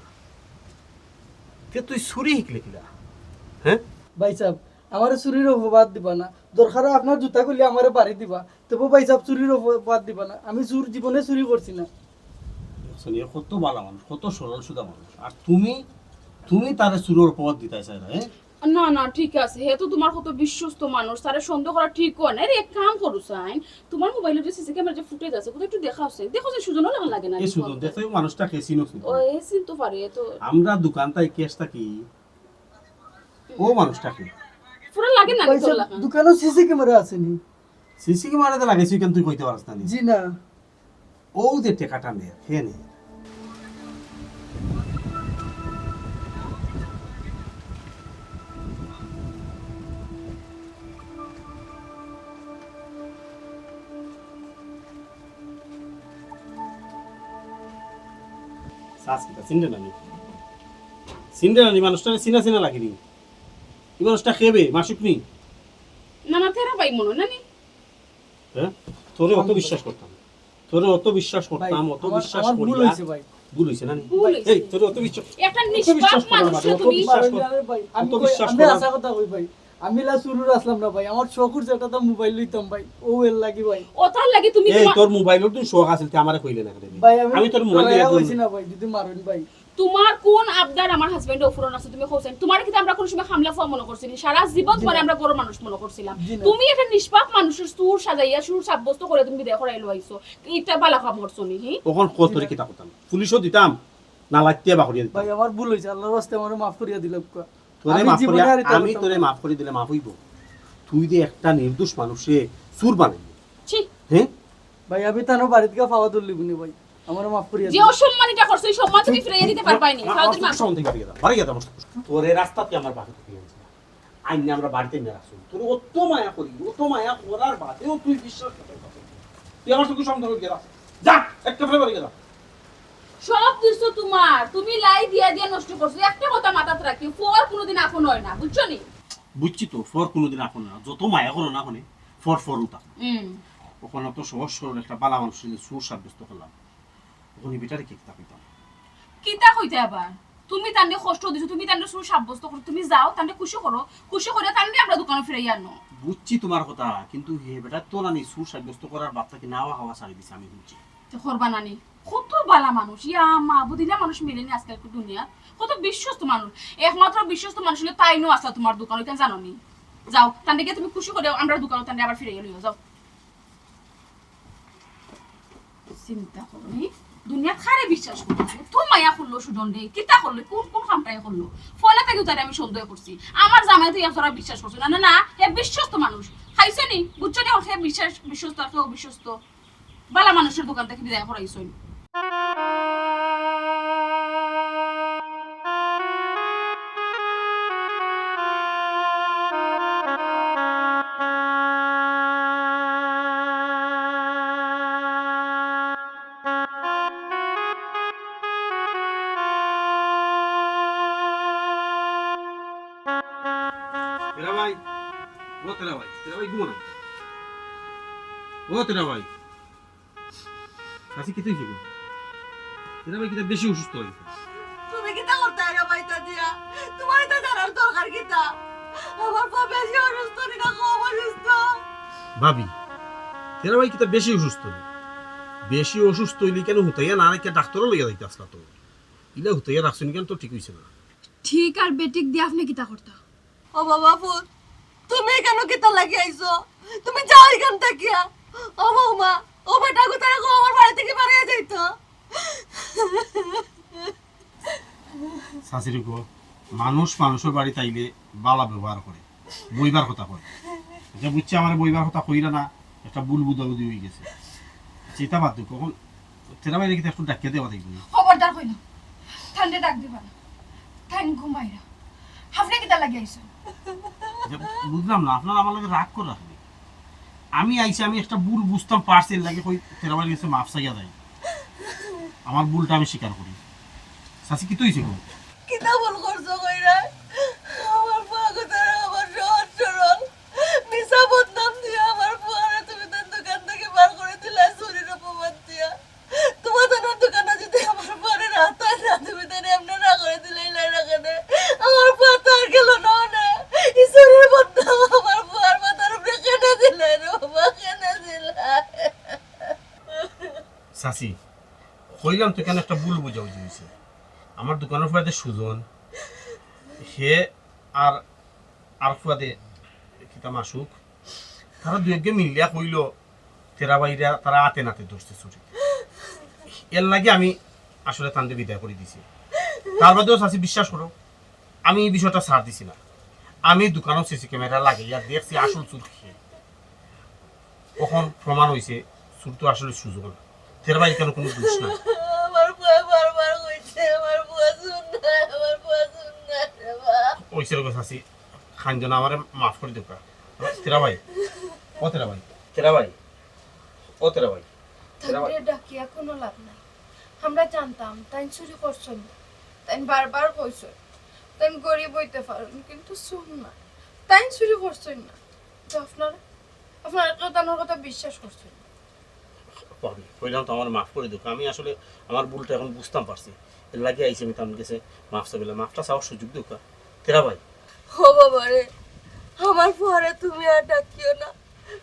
তে তুই চুরি শিখলে কিলা? হ্যাঁ? ভাই সাহেব, আমারে চুরির অপবাদ দিবা না, দরকার হয় আপনার জুতা খুলে আমারে বাড়ি দিবা, তবু ভাই সাহেব চুরির অপবাদ দিবা না, আমি চুর, জীবনে চুরি করছি না। তুমি কত ভালা মানুষ, কত সরল সুজা মানুষ, আর তুমি, তুমি তারে চুরর অপবাদ দিতায় চাইরায়, হ্যাঁ? না, না, ঠিক আছে, হে তো তুমার কত বিশ্বস্ত মানুষ, তারে সন্দেহ করা ঠিক অয় না। আরে, এক কাম করো চাইন, তুমার মোবাইলো যে সিসি ক্যামেরা যে ফুটেজ আছে, কোথাও একটু দেখাও চাইন, দেখো যে সুজন অলাখান লাগে না এই নি সুজন, দেখো এই মানুষটা কে, চিনো নি? ও, এ চিনতো পারে, এ তো আমরা দোকান থাকি ক্যাশ থাকি, ও মানুষটা কে? পুরা লাগে না নি ভাই সাহেব, তোর লাখান? দোকানো সিসি ক্যামেরা আছে নি? সিসি ক্যামেরা তো লাগাইছি, কেন তুই কইতে পারস না নি? জি না। ও যে টেকাটা নে, হে নে। চাচি কিতা চিনরে না নি? চিনরে না নি? মানুষটা চিনা চিনা লাগে নি? এই মানুষটা কে বে? মাসুক নি? না, না, তেরা ভাই মনো না নি? হ্যাঁ? তোরে অত বিশ্বাস করতাম। তোরে অত বিশ্বাস করতাম, অত বিশ্বাস করিয়া। ভুল অইছে ভাই। ভুল অইছে না নি? ভুল অইছে। এই, তোরে অত বিশ্বাস, একটা অত বিশ্বাস করার মাঝে, অত তুমি বিশ্বাস কর-, আরে ভাই, আমি অত কই-, বিশ্বাস আমি করার হাছা কথা কই ভাই। আমি লা চুরুর আছলাম না ভাই। আমার শখ করছে একটা তো মোবাইল লইতাম ভাই। ও এর লাগি ভাই। ও তার লাগি তুমি এই তোমার তোর মোবাইলর তো শখ আছিল, তুই আমারে কইলে না কেনে? ভাই, আমি আমি তোর মোবাইল লইয়া লইয়া কইছি না ভাই, যদি মারেন ভাই। তুমার কুন আবদার আমার হাজবেন্ডে অফুরন আছে, তুমি কও চাইন? তুমারে কিতা আমরা কুনু সময় খামলা ফুয়া মনো করছি নি? সারা জীবন তুমারে আমরা বড় মানুষ মনো করছিলাম। জি না। তুমি একটা নিষ্পাপ মানুষর চুর সাজাইয়া চুর সাব্যস্ত করিয়া তুমি বিদায় করাইলো আইছো। ইটা ভালা কাম করছো নি, হি? অখন কত রে কিতা করতাম? পুলিশও দিতাম, না লাত্তিয়া বাকরিয়া দিতাম। ভাই, আমার ভুল অইছে, আল্লার ওয়াস্তে আমারে মাফ করিয়া দিলাউক্কা। তোরে আমি মাফ করিয়া, আমি তোরে মাফ করি দিলে মাফ অইবো? তুই যে একটা নির্দোষ মানুষরে চুর বানাইলি। ছি। হ্যাঁ? ভাই, আমি তানো বাড়িত গিয়া পাওয়া ধরলি বুনি ভাই। আমারে মাফ করিয়া যে দিলাউক্কা। অসম্মানিটা করছো, এই সম্মান তুমি ফিরাইয়া দিতে পারবায় নি। আমার, আমার সম্মান থেকে বাড়িয়ে দাও, বাড়িয়ে দাও আমার। তোরে রাস্তাত আমার বাড়ি থাকি আনছি না। আইন না আমরা বাড়িত নিয়া রাখছি। তোরে অত মায়া করি, অত মায়া করার বাদেও তুই বিশ্বাস করতে পারছিস না। তুই আমার চোখের সামনে থেকে গেলা। যা, একটা ফেলে বাড়িয়ে দাও। সব দোষ তো তুমার, তুমি লাই দিয়া দিয়া নষ্ট করছো। একটা কথা মাথাত রাখিও, ফুয়ার কুনুদিন আপন অয় না, বুঝছো নি? বুঝছি তো, ফুয়ার কুনুদিন আপন অয় না। যত মায়া করো না কেনে, ফুয়ার ফুয়াউ থাকবো। হুম। অখন অত সহজ সরল একটা ভালা মানুষরে চুর সাব্যস্ত করলাম। অখন ই বেটারে কিতা কইতাম? কিতা কইতে আবার? তুমি তানরে কষ্ট দিছো, তুমি তানরে চুর সাব্যস্ত করছো, তুমি যাও, তানরে খুশি করো, খুশি করিয়া তানরে আমরা দোকানো ফিরাইয়া আনো। বুঝছি তুমার কথা, কিন্তু হে বেটা তো নানি চুর সাব্যস্ত করার বাদ থাকি নাওয়া খাওয়া ছাড়ি দিছে, আমি বুঝছি। তে করবা নানি? কত ভালা মানুষ, ইয়া মাবুদ, ইলা মানুষ মিলে নি আজকাল দুনিয়াত। কত বিশ্বস্ত মানুষ, একমাত্র বিশ্বস্ত মানুষ অইলো তাইন আছলা তুমার দোকানো, ইখান জানো নি? যাও, তানরে গিয়া তুমি খুশি করিয়া আমরার দোকানো তানরে আবার ফিরাইয়া লইও, যাও। চিন্তা করো নি, দুনিয়াত কারে বিশ্বাস করবো? তো মায়া করলো সুজন রে, কিতা করলো, কুন কুন কামটাই করলো? পয়লা থাকি তারে আমি সন্দেহ করছি। আমার জামাইরে তো একজরা বিশ্বাস করছে না, না, না, হে বিশ্বস্ত মানুষ। খাইছে নি, বুঝছো নি, হে বিশ্বাস, বিশ্বস্ত আর কে অবিশ্বস্ত। ভালা মানুষর দোকান থাকি বিদায় করাইছইন। তেরা ভাই, ও তেরা ভাই, তেরা ভাই, ঘুমো না। ও তেরা ভাই, আচ্ছা, কিতা অইছে গো? তেরা ভাই কিতা বেশি অসুস্থ অইছে? তুমি কিতা করতায় রে ভাই তা দিয়া? তুমার ইতা জানার দরকার কিতা? আমার ফুয়া বেশি অসুস্থ নি না কম অসুস্থ? ভাবি, তেরা ভাই কিতা বেশি অসুস্থ নি? বেশি অসুস্থ অইলে কেনে হুতাইয়া না রাখিয়া ডাক্তারো লইয়া যাইতা আছলা তো। ইলা হুতাইয়া রাখছইন কেনে তো ঠিক অইছে না। ঠিক আর বেঠিক দিয়া আপনে কিতা করতা? ও বাবা ফুত, তুমি ইখানো কিতার লাগি আইছো? তুমি যাও ইখান থাকিয়া। ও বৌমা, ও বেটাগুতারে কও আমার বাড়ি থাকি বারইয়া যাইতো। চাচিরে কও, মানুষ মানুষর বাড়িত আইলে ভালা ব্যবহার করে, বইবার কথা কয়। আচ্ছা বুঝছি, আমারে বইবার কথা কইরা না, একটা ভুল বুঝাবুঝি অইগেছে। আচ্ছা, ইতা বাদ দেও, কখন তেরা ভাইরে কিতা একটু ডাকিয়া দেওয়া দেখবি? খবরদার কইলাম, তানরে ডাক দিবা না, তাইন ঘুমাইরা। আপনে কিতার লাগি আইছইন? আচ্ছা, বুঝলাম না, আপনারা আমার লগে রাগ করি রাখইন নি? আমি আইছি, আমি একটা ভুল বুঝতাম পারছি, এর লাগি কই তেরা ভাইর গেছে মাফ চাইয়া যাই, আমার ভুলটা আমি স্বীকার করি। চাচি, কিতা অইছে গো? কিতা ভুল করছো কইরা? আমার ফুয়াগুতারে আমার সহজ সরল মিছা বদনাম দিয়া আমার ফুয়ারে তুমি তান দোকান থাকি বার করি দিলায় চুরির অপবাদ দিয়া। তুমার তান দোকানো যদি আমার ফুয়ারে রাখতায় না, তুমি তারে এমনে না করি দিলায়, ইলা রাখে দে। আমার ফুয়া তো আর গেল না অনে। ই চুরির বদনাম আমার ফুয়ার মাথার উপরে কেনে দিলায় রে বাবা, কেনে দিলায়? চাচি, কইলাম তো, কেন একটা ভুল বুঝাবুঝি হইছে। আমার দোকানর ফুয়াদে সুজন, হে আর, আর ফুয়াদে কিতা মাসুক, তারা দুইগে মিলিয়া কইলো, তেরা ভাইরা তারা আতে নাতে ধরছে চুরি। এর লাগি আমি আসলে তানরে বিদায় করি দিছি। তার বাদেও চাচি, বিশ্বাস করো, আমি এই বিষয়টা ছাড় দিছি না। আমি দোকানো সিসি ক্যামেরা লাগাইয়া দেখছি আসল চুর কে। অখন প্রমাণ হইছে চুর তো আসলে সুজন। তেরা ভাইর কেন কোনো দোষ নাই। আমার ফুয়া বারবার কইছে, আমার ফুয়া চুর নায়, আমার ফুয়া চুর নায় রে বা। ওই সেরকম চাচি, কাইন্দো না, আমারে মাফ করি দেউক্কা। তেরা ভাই, ও তেরা ভাই, তেরা ভাই, ও তেরা ভাই, তেরা ভাই। তাইনরে ডাকিয়া কোনো লাভ নাই। আমরা জানতাম তাইন চুরি করছইন না। তাইন বারবার কইছইন, তাইন গরিব হইতে পারেন, কিন্তু চুর না। তাইন চুরি করছইন না। তো আপনারা, আপনারা কেউ তানর কথা বিশ্বাস করছইন না। ভাবি, কইলাম তো, আমারে মাফ করি দেউক্কা। আমি আসলে আমার ভুলটা এখন বুঝতাম পারছি, এর লাগি আইছি আমি তান গেছে মাফ চাইবার লাগি। মাফটা চাওয়ার সুযোগ দেউক্কা। তেরা ভাই। ও বাবা রে, আমার ফুয়ারে তুমি আর ডাকিও না।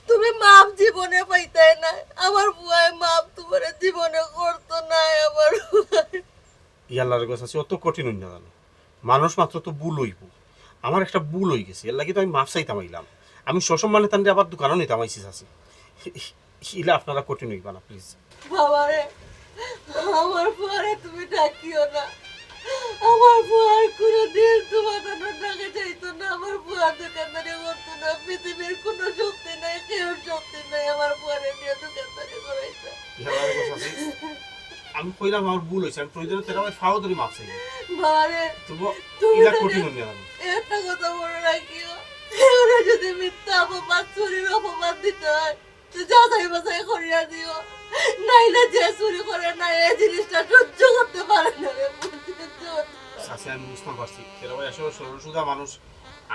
তুমি মাফ জীবনে পাইতায় না। আমার ফুয়ায় মাফ তোমারে জীবনে করতো না, আমার ফুয়ায়। ইয়াল্লার গো চাচি, অত কঠিন হইন না জানো। মানুষ মাত্র তো ভুল হইব। আমার একটা ভুল হয়ে গেছে, এর লাগি তো আমি মাফ চাইতাম আইলাম। আমি সসম্মানে তানরে আবার দোকানো নিতাম আইছি চাচি। ইলা আপনারা কঠিন হইবা না, প্লিজ। বাবা রে, আমার ফুয়ারে তুমি ডাকিও না। আমার ফুয়ার কোনো দিন তোমার ডাকে যাইতো না। আমার ফুয়া দোকানদারি করতো না। পৃথিবীর কোনো শক্তি নাই, কেউর শক্তি নাই আমার ফুয়ারে নিয়ে দোকানদারি করাইতো। ইয়াল্লার গো চাচি, আমি কইলাম আমার ভুল হইছে, আমি প্রয়োজনে তেরা ভাই ফাও ধরি মাফ চাই। বাবা রে, তুমি ইলা তো কঠিন হইন না জানো। একটা কথা মনে রাখিও, ওরা যদি মিথ্যা অপবাদ, চুরির অপবাদ দিতে হয়, তো যাচাই বাছাই করিয়া দিও, নাইলে যে চুরি করে না, এই জিনিসটা সহ্য করতে পারে না রে, সহ্য করতে পারে না। চাচি, আমি বুঝতাম পারছি, তেরা ভাই আসলে সরল সুজা মানুষ।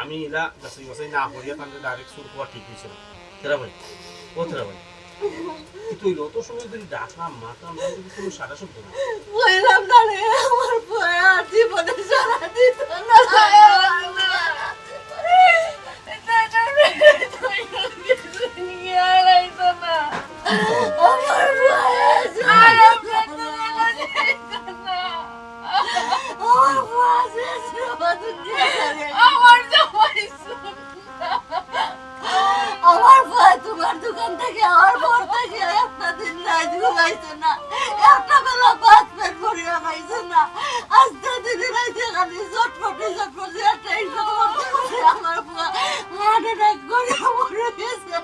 আমি ইলা যাচাই বাছাই না করিয়া তানরে ডাইরেক্ট চুর কওয়া ঠিক হইছে না। তেরা ভাই, ও তেরা ভাই, কিতা হইলো? অত সময় ধরি ডাকলাম, মাতলাম, তার কিন্তু কোনো সাড়া শব্দ নাই। কইলাম না রে, আমার ফুয়া আর জীবনে সাড়া দিত না। আমার ফুয়া আর জীবনে আর আমরা তো আর যাইতো না। আমার ফুয়া শেষ জীবন দুনিয়া ছাড়ে। আমার জামাই শুন। আমার ফুয়া তোমার দোকান থেকে, আমার ঘর থেকে একটা দিন রাইত ঘুমাইছে না, একটা বেলা ভাত পেট ভরিয়া খাইছে না। আস্তা দিন রাইতে খালি চটপটি চটপটি একটা ইজ্জত করতে করতে আমার ফুয়া হার্ট অ্যাটাক করে মরে গেছে।